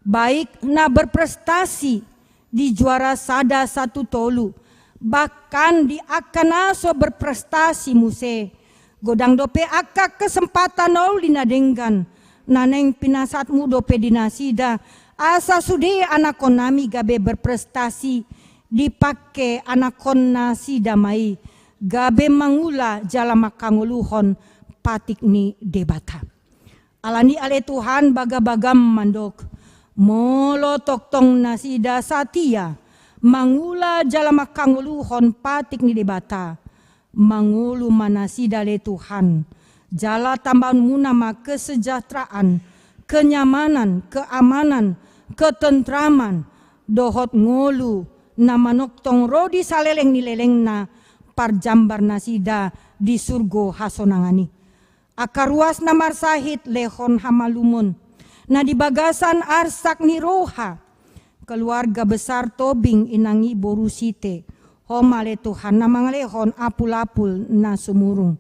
baik na berprestasi di juara sada satu tolu, bahkan di angka na so berprestasi muse. Godang dope angka kesempatan na uli na denggan na naeng pinasahatMu dope di nasida, asa sude anakkonnami gabe berprestasi. Dipangke anakkonnasida ma i gabe mangula jala manghangoluhon patik ni Debata. Alani i ale Tuhan, bagabagaM mandok, molo tongtong nasida satia mangula jala manghangoluhon patik ni Debata, mangolu ma nasida ale Tuhan, jala tambahonMuna ma kesejahteraan, kenyamanan, keamanan, ketentraman, dohot ngolu na manongtong ro di saleleng ni lelengna, parjambar nasida di surgo hasonangan i. Angka ruas na marsahit lehon hamalumon na di bagasan arsak ni roha. Keluarga besar Tobing, inang i boru Site, Ho ma ale Tuhan na mangalehon apul-apul na sumurung.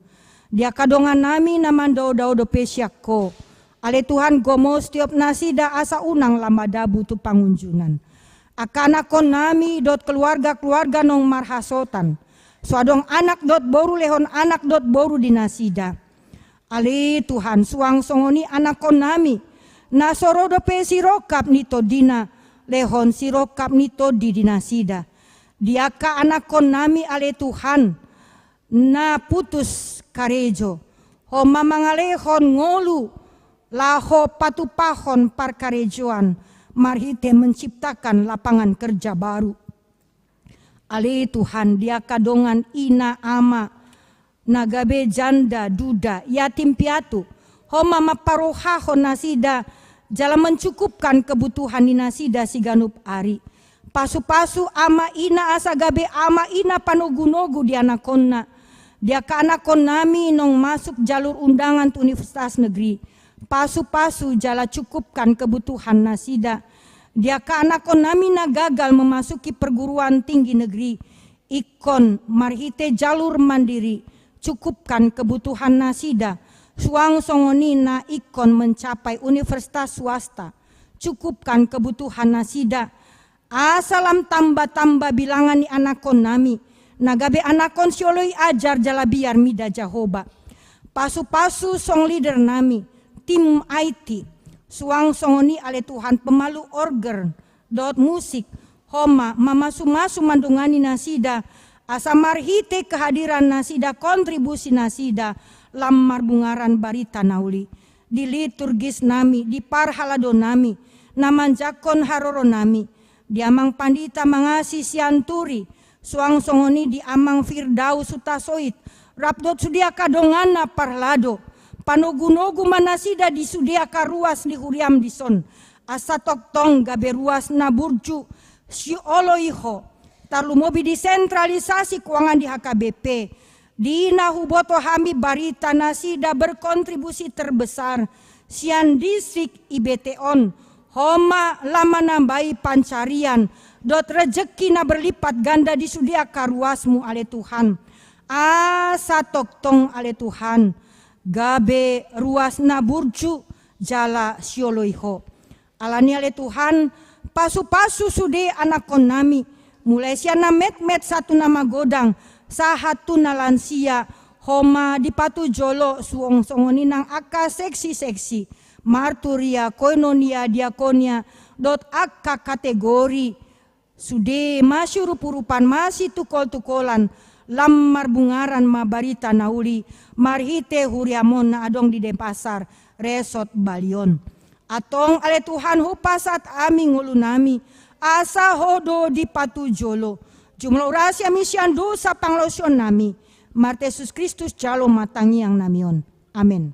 Di angka dongannami na mandaodao dope sian Ho, ale Tuhan, gomos tiop nasida asa unang lam madabu tu pangunjunan. Angka anakkonnami dohot keluarga-keluarga naung marhasotan, so adong anak dohot boru, lehon anak dohot boru di nasida. Ale Tuhan, suang songon i anakkonnami na so ro dope sirongkap ni tondina, lehon sirongkap ni tondi di nasida. Di angka anakkonnami ale Tuhan na putus karejo, Ho ma mangalehon ngolu laho patupahon parkarejoan marhite menciptakan lapangan kerja baru. Ale Tuhan, di angka dongan ina ama na gabe janda duda, yatim piatu, Ho ma mamparrohahon nasida jala mencukupkan kebutuhan ni nasida siganup ari. Pasu-pasu ama ina asa gabe ama ina panogu-nogu di anakkonna. Di angka anakkonnami naung masuk jalur undangan tu universitas negeri, pasu-pasu jala cukupkan kebutuhan nasida. Di angka anakkonnami na gagal memasuki perguruan tinggi negeri, ingkon marhite jalur mandiri, cukupkan kebutuhan nasida. Suang songon i na ingkon mencapai universitas swasta, cukupkan kebutuhan nasida. Asa lam tamba-tamba bilangan ni anakkonnami na gabe anakkon sioloi ajar jala biar mida Jahowa. Pasu-pasu song leadernami, tim I T, suang songon i ale Tuhan pemalu organ dohot musik, Ho ma mamasu-masu mandongani nasida, asa marhite kehadiran nasida, kontribusi nasida lam marbungaran barita na uli. Di liturgisnami, di parhaladonami na manjangkon haroronami, di amang pandita Mangasi Sianturi, suang songon i di amang Firdaus Hutasoit, rap dohot sude angka donganna parhalado. Panogu-nogu ma nasida di sude angka ruas ni huriam dison, asa tongtong gabe ruas na burju sioloi Ho, tarlumobi di sentralisasi keuangan di H K B P. Di na huboto hami barita nasida berkontribusi terbesar sian distrik I B T on, Ho ma lam manambai pansarian dohot rejeki na berlipat ganda di sude angka ruasMu ale Tuhan. Asa tongtong ale Tuhan gabe ruas na burju jala sioloi Ho. Alani i ale Tuhan, pasu-pasu sude anakkonnami, mulai sian na metmet sahat tu na magodang, sahat tu na lansia, Ho ma dipatujolo suang songon i nang angka seksi-seksi, marturia, koinonia, diakonia, dohot angka kategori, sude masiurup-urupan, masitungkol-tungkolan, lam marbungaran ma barita na uli marhite huriam on na adong di Denpasar, Resort Bali on. Antong ale Tuhan, hupasahat hami ngolunami, asa Ho do dipatujolo. Jumolo urasi hami sian dosa pangalaosionnami, marhite Jesus Kristus jalo ma tangiangnami on. Amen.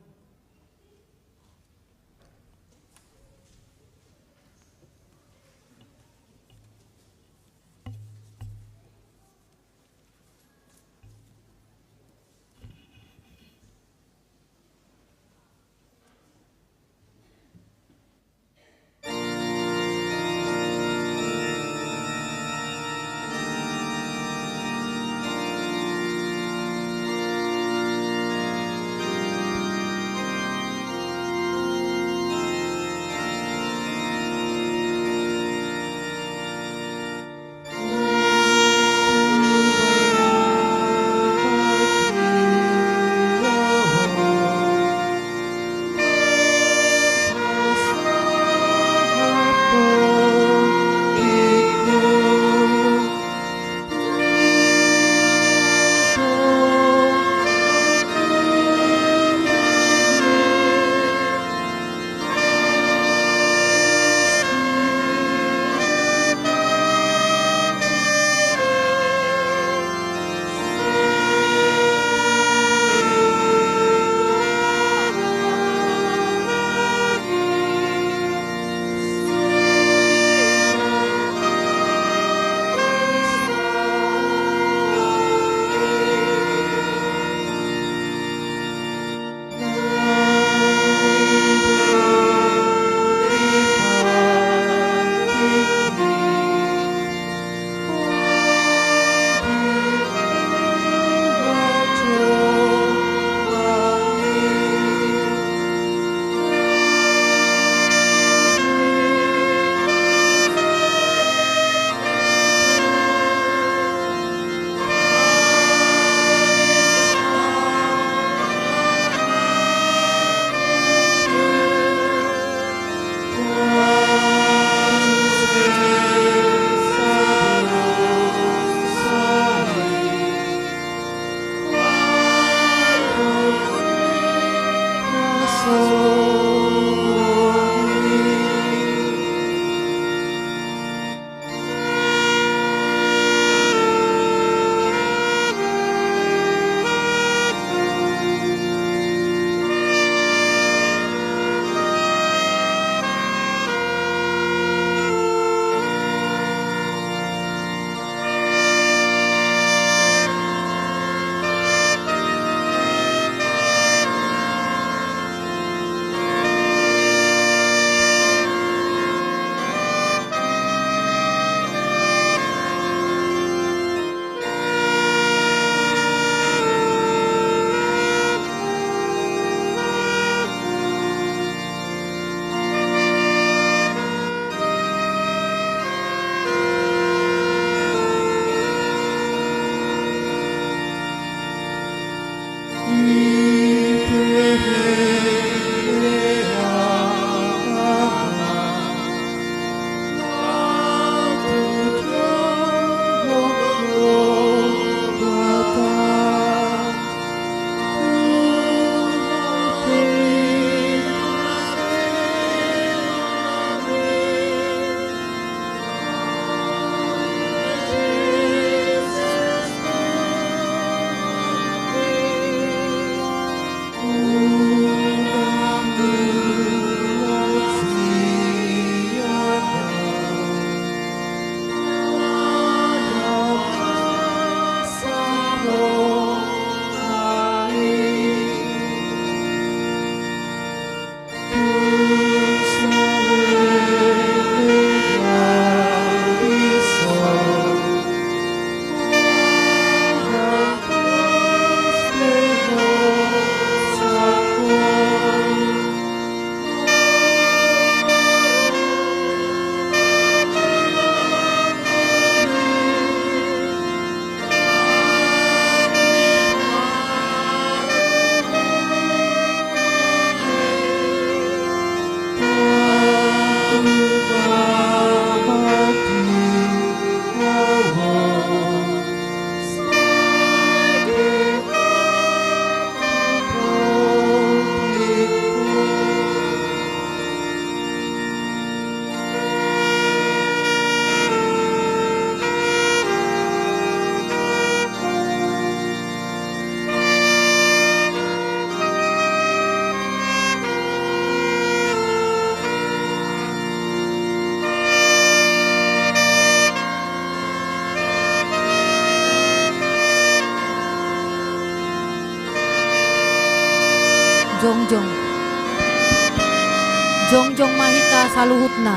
Jongjong ma hita saluhutna.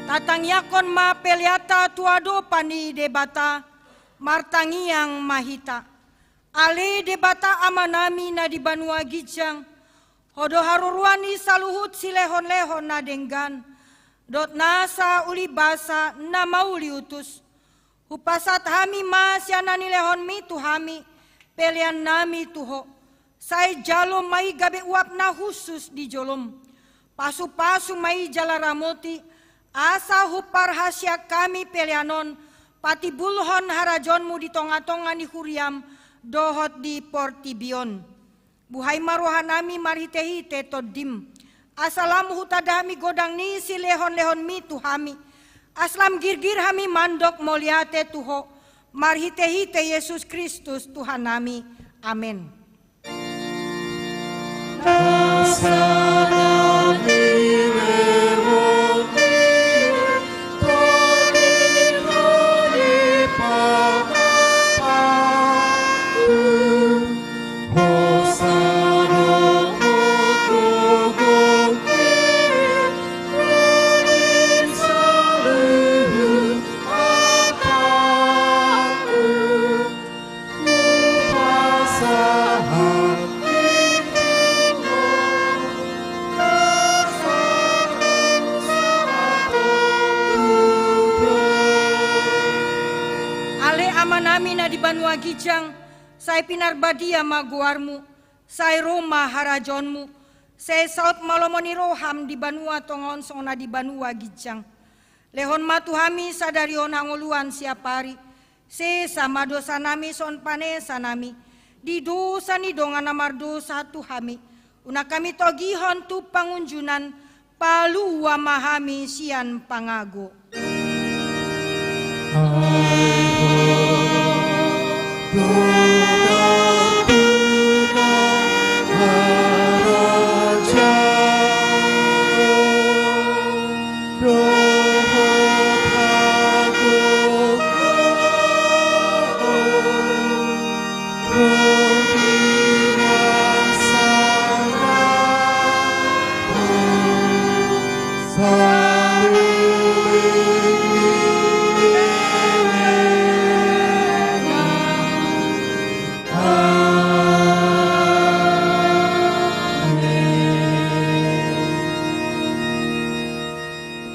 Tatangiangkon ma peleanta tu adopan ni Debata, martangiang ma hita. Ale Debata Amanami na di banua ginjang, Ho do haroroan ni saluhut silehonlehon na denggan, dohot nasa ulibasa na mauliutus. Hupasahat hami ma sian na nilehonMi tu hami, peleannami tu Ho. Sai jalo ma i gabe uap na hushus di joloM. Pasupasu ma i jala ramoti, asa huparhaseang hami pelean on, patimbulhon harajaonMu di tongatonga ni huriaM, dohot di portibi on. Buhai ma rohanami marhitehite TondiM, asa lam hutanda hami godang ni silehonlehonMi tu hami, asa lam girgir hami mandok mauliate tu Ho, marhitehite Jesus Kristus Tuhannami. Amen. Ale Amanami na di banua ginjang, sai pinarbadia ma goarMu, sai ro ma harajaonMu, sai saut ma lomo ni rohaM di banua tonga on songon na di banua ginjang. Lehon ma tu hami sadari on hangoluan siapari, sesa ma dosanami songon panesanami di dosa ni dongan na mardosa tu hami. Unang hami togihon tu pangunjunan, palua ma hami sian pangago.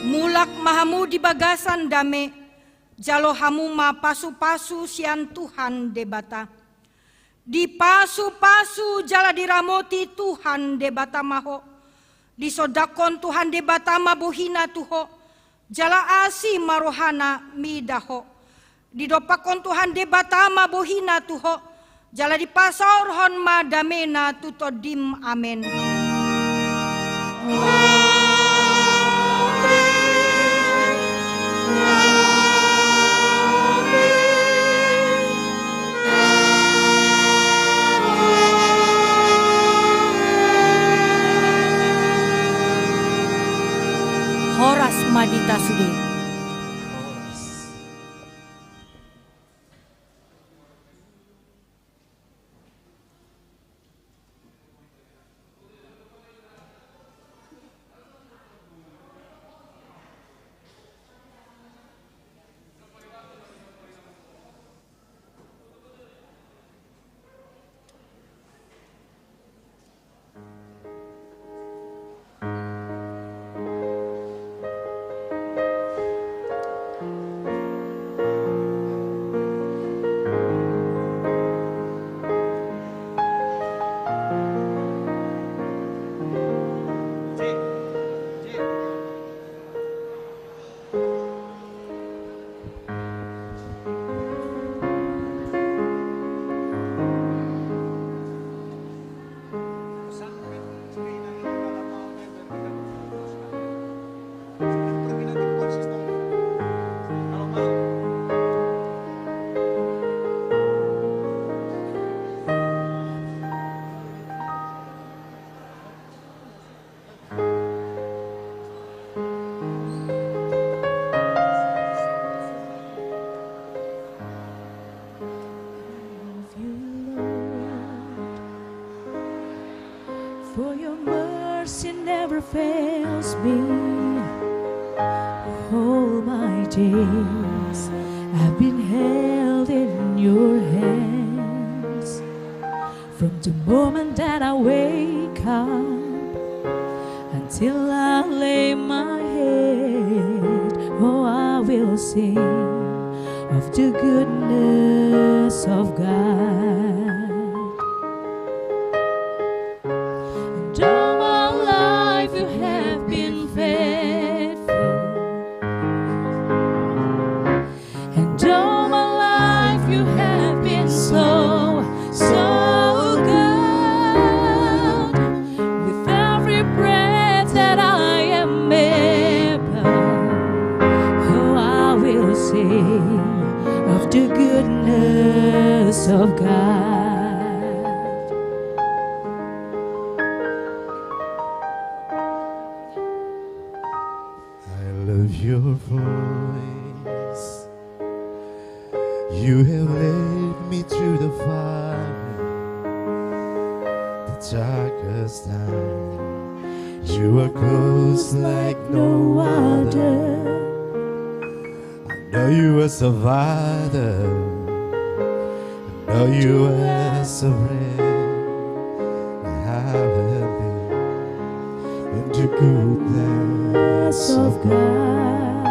Mulak ma hamu di bagasan dame, jalo hamu ma pasupasu sian Tuhan Debata. Dipasupasu jala diramoti Tuhan Debata ma ho. Disondangkon Tuhan Debata ma bohiNa tu ho, jala asi ma rohaNa mida ho. Didompakkon Tuhan Debata ma bohiNa tu ho, jala dipasaorhon ma dameNa tu tondim. Amen. Horas ma di hita sude. For your mercy never fails me. All my days I've been held in your hands. From the moment that I wake up until I lay my head, oh, I will sing of the goodness of God. And all my life you have been faithful. And all my life you have been so, so good. With every breath that I am able, oh, I will sing of the goodness of God. I love your voice. You have led me through the fire, the darkest night. You are close like no other. I know you as a father. I know you as a friend. Hallelujah. And the goodness of God.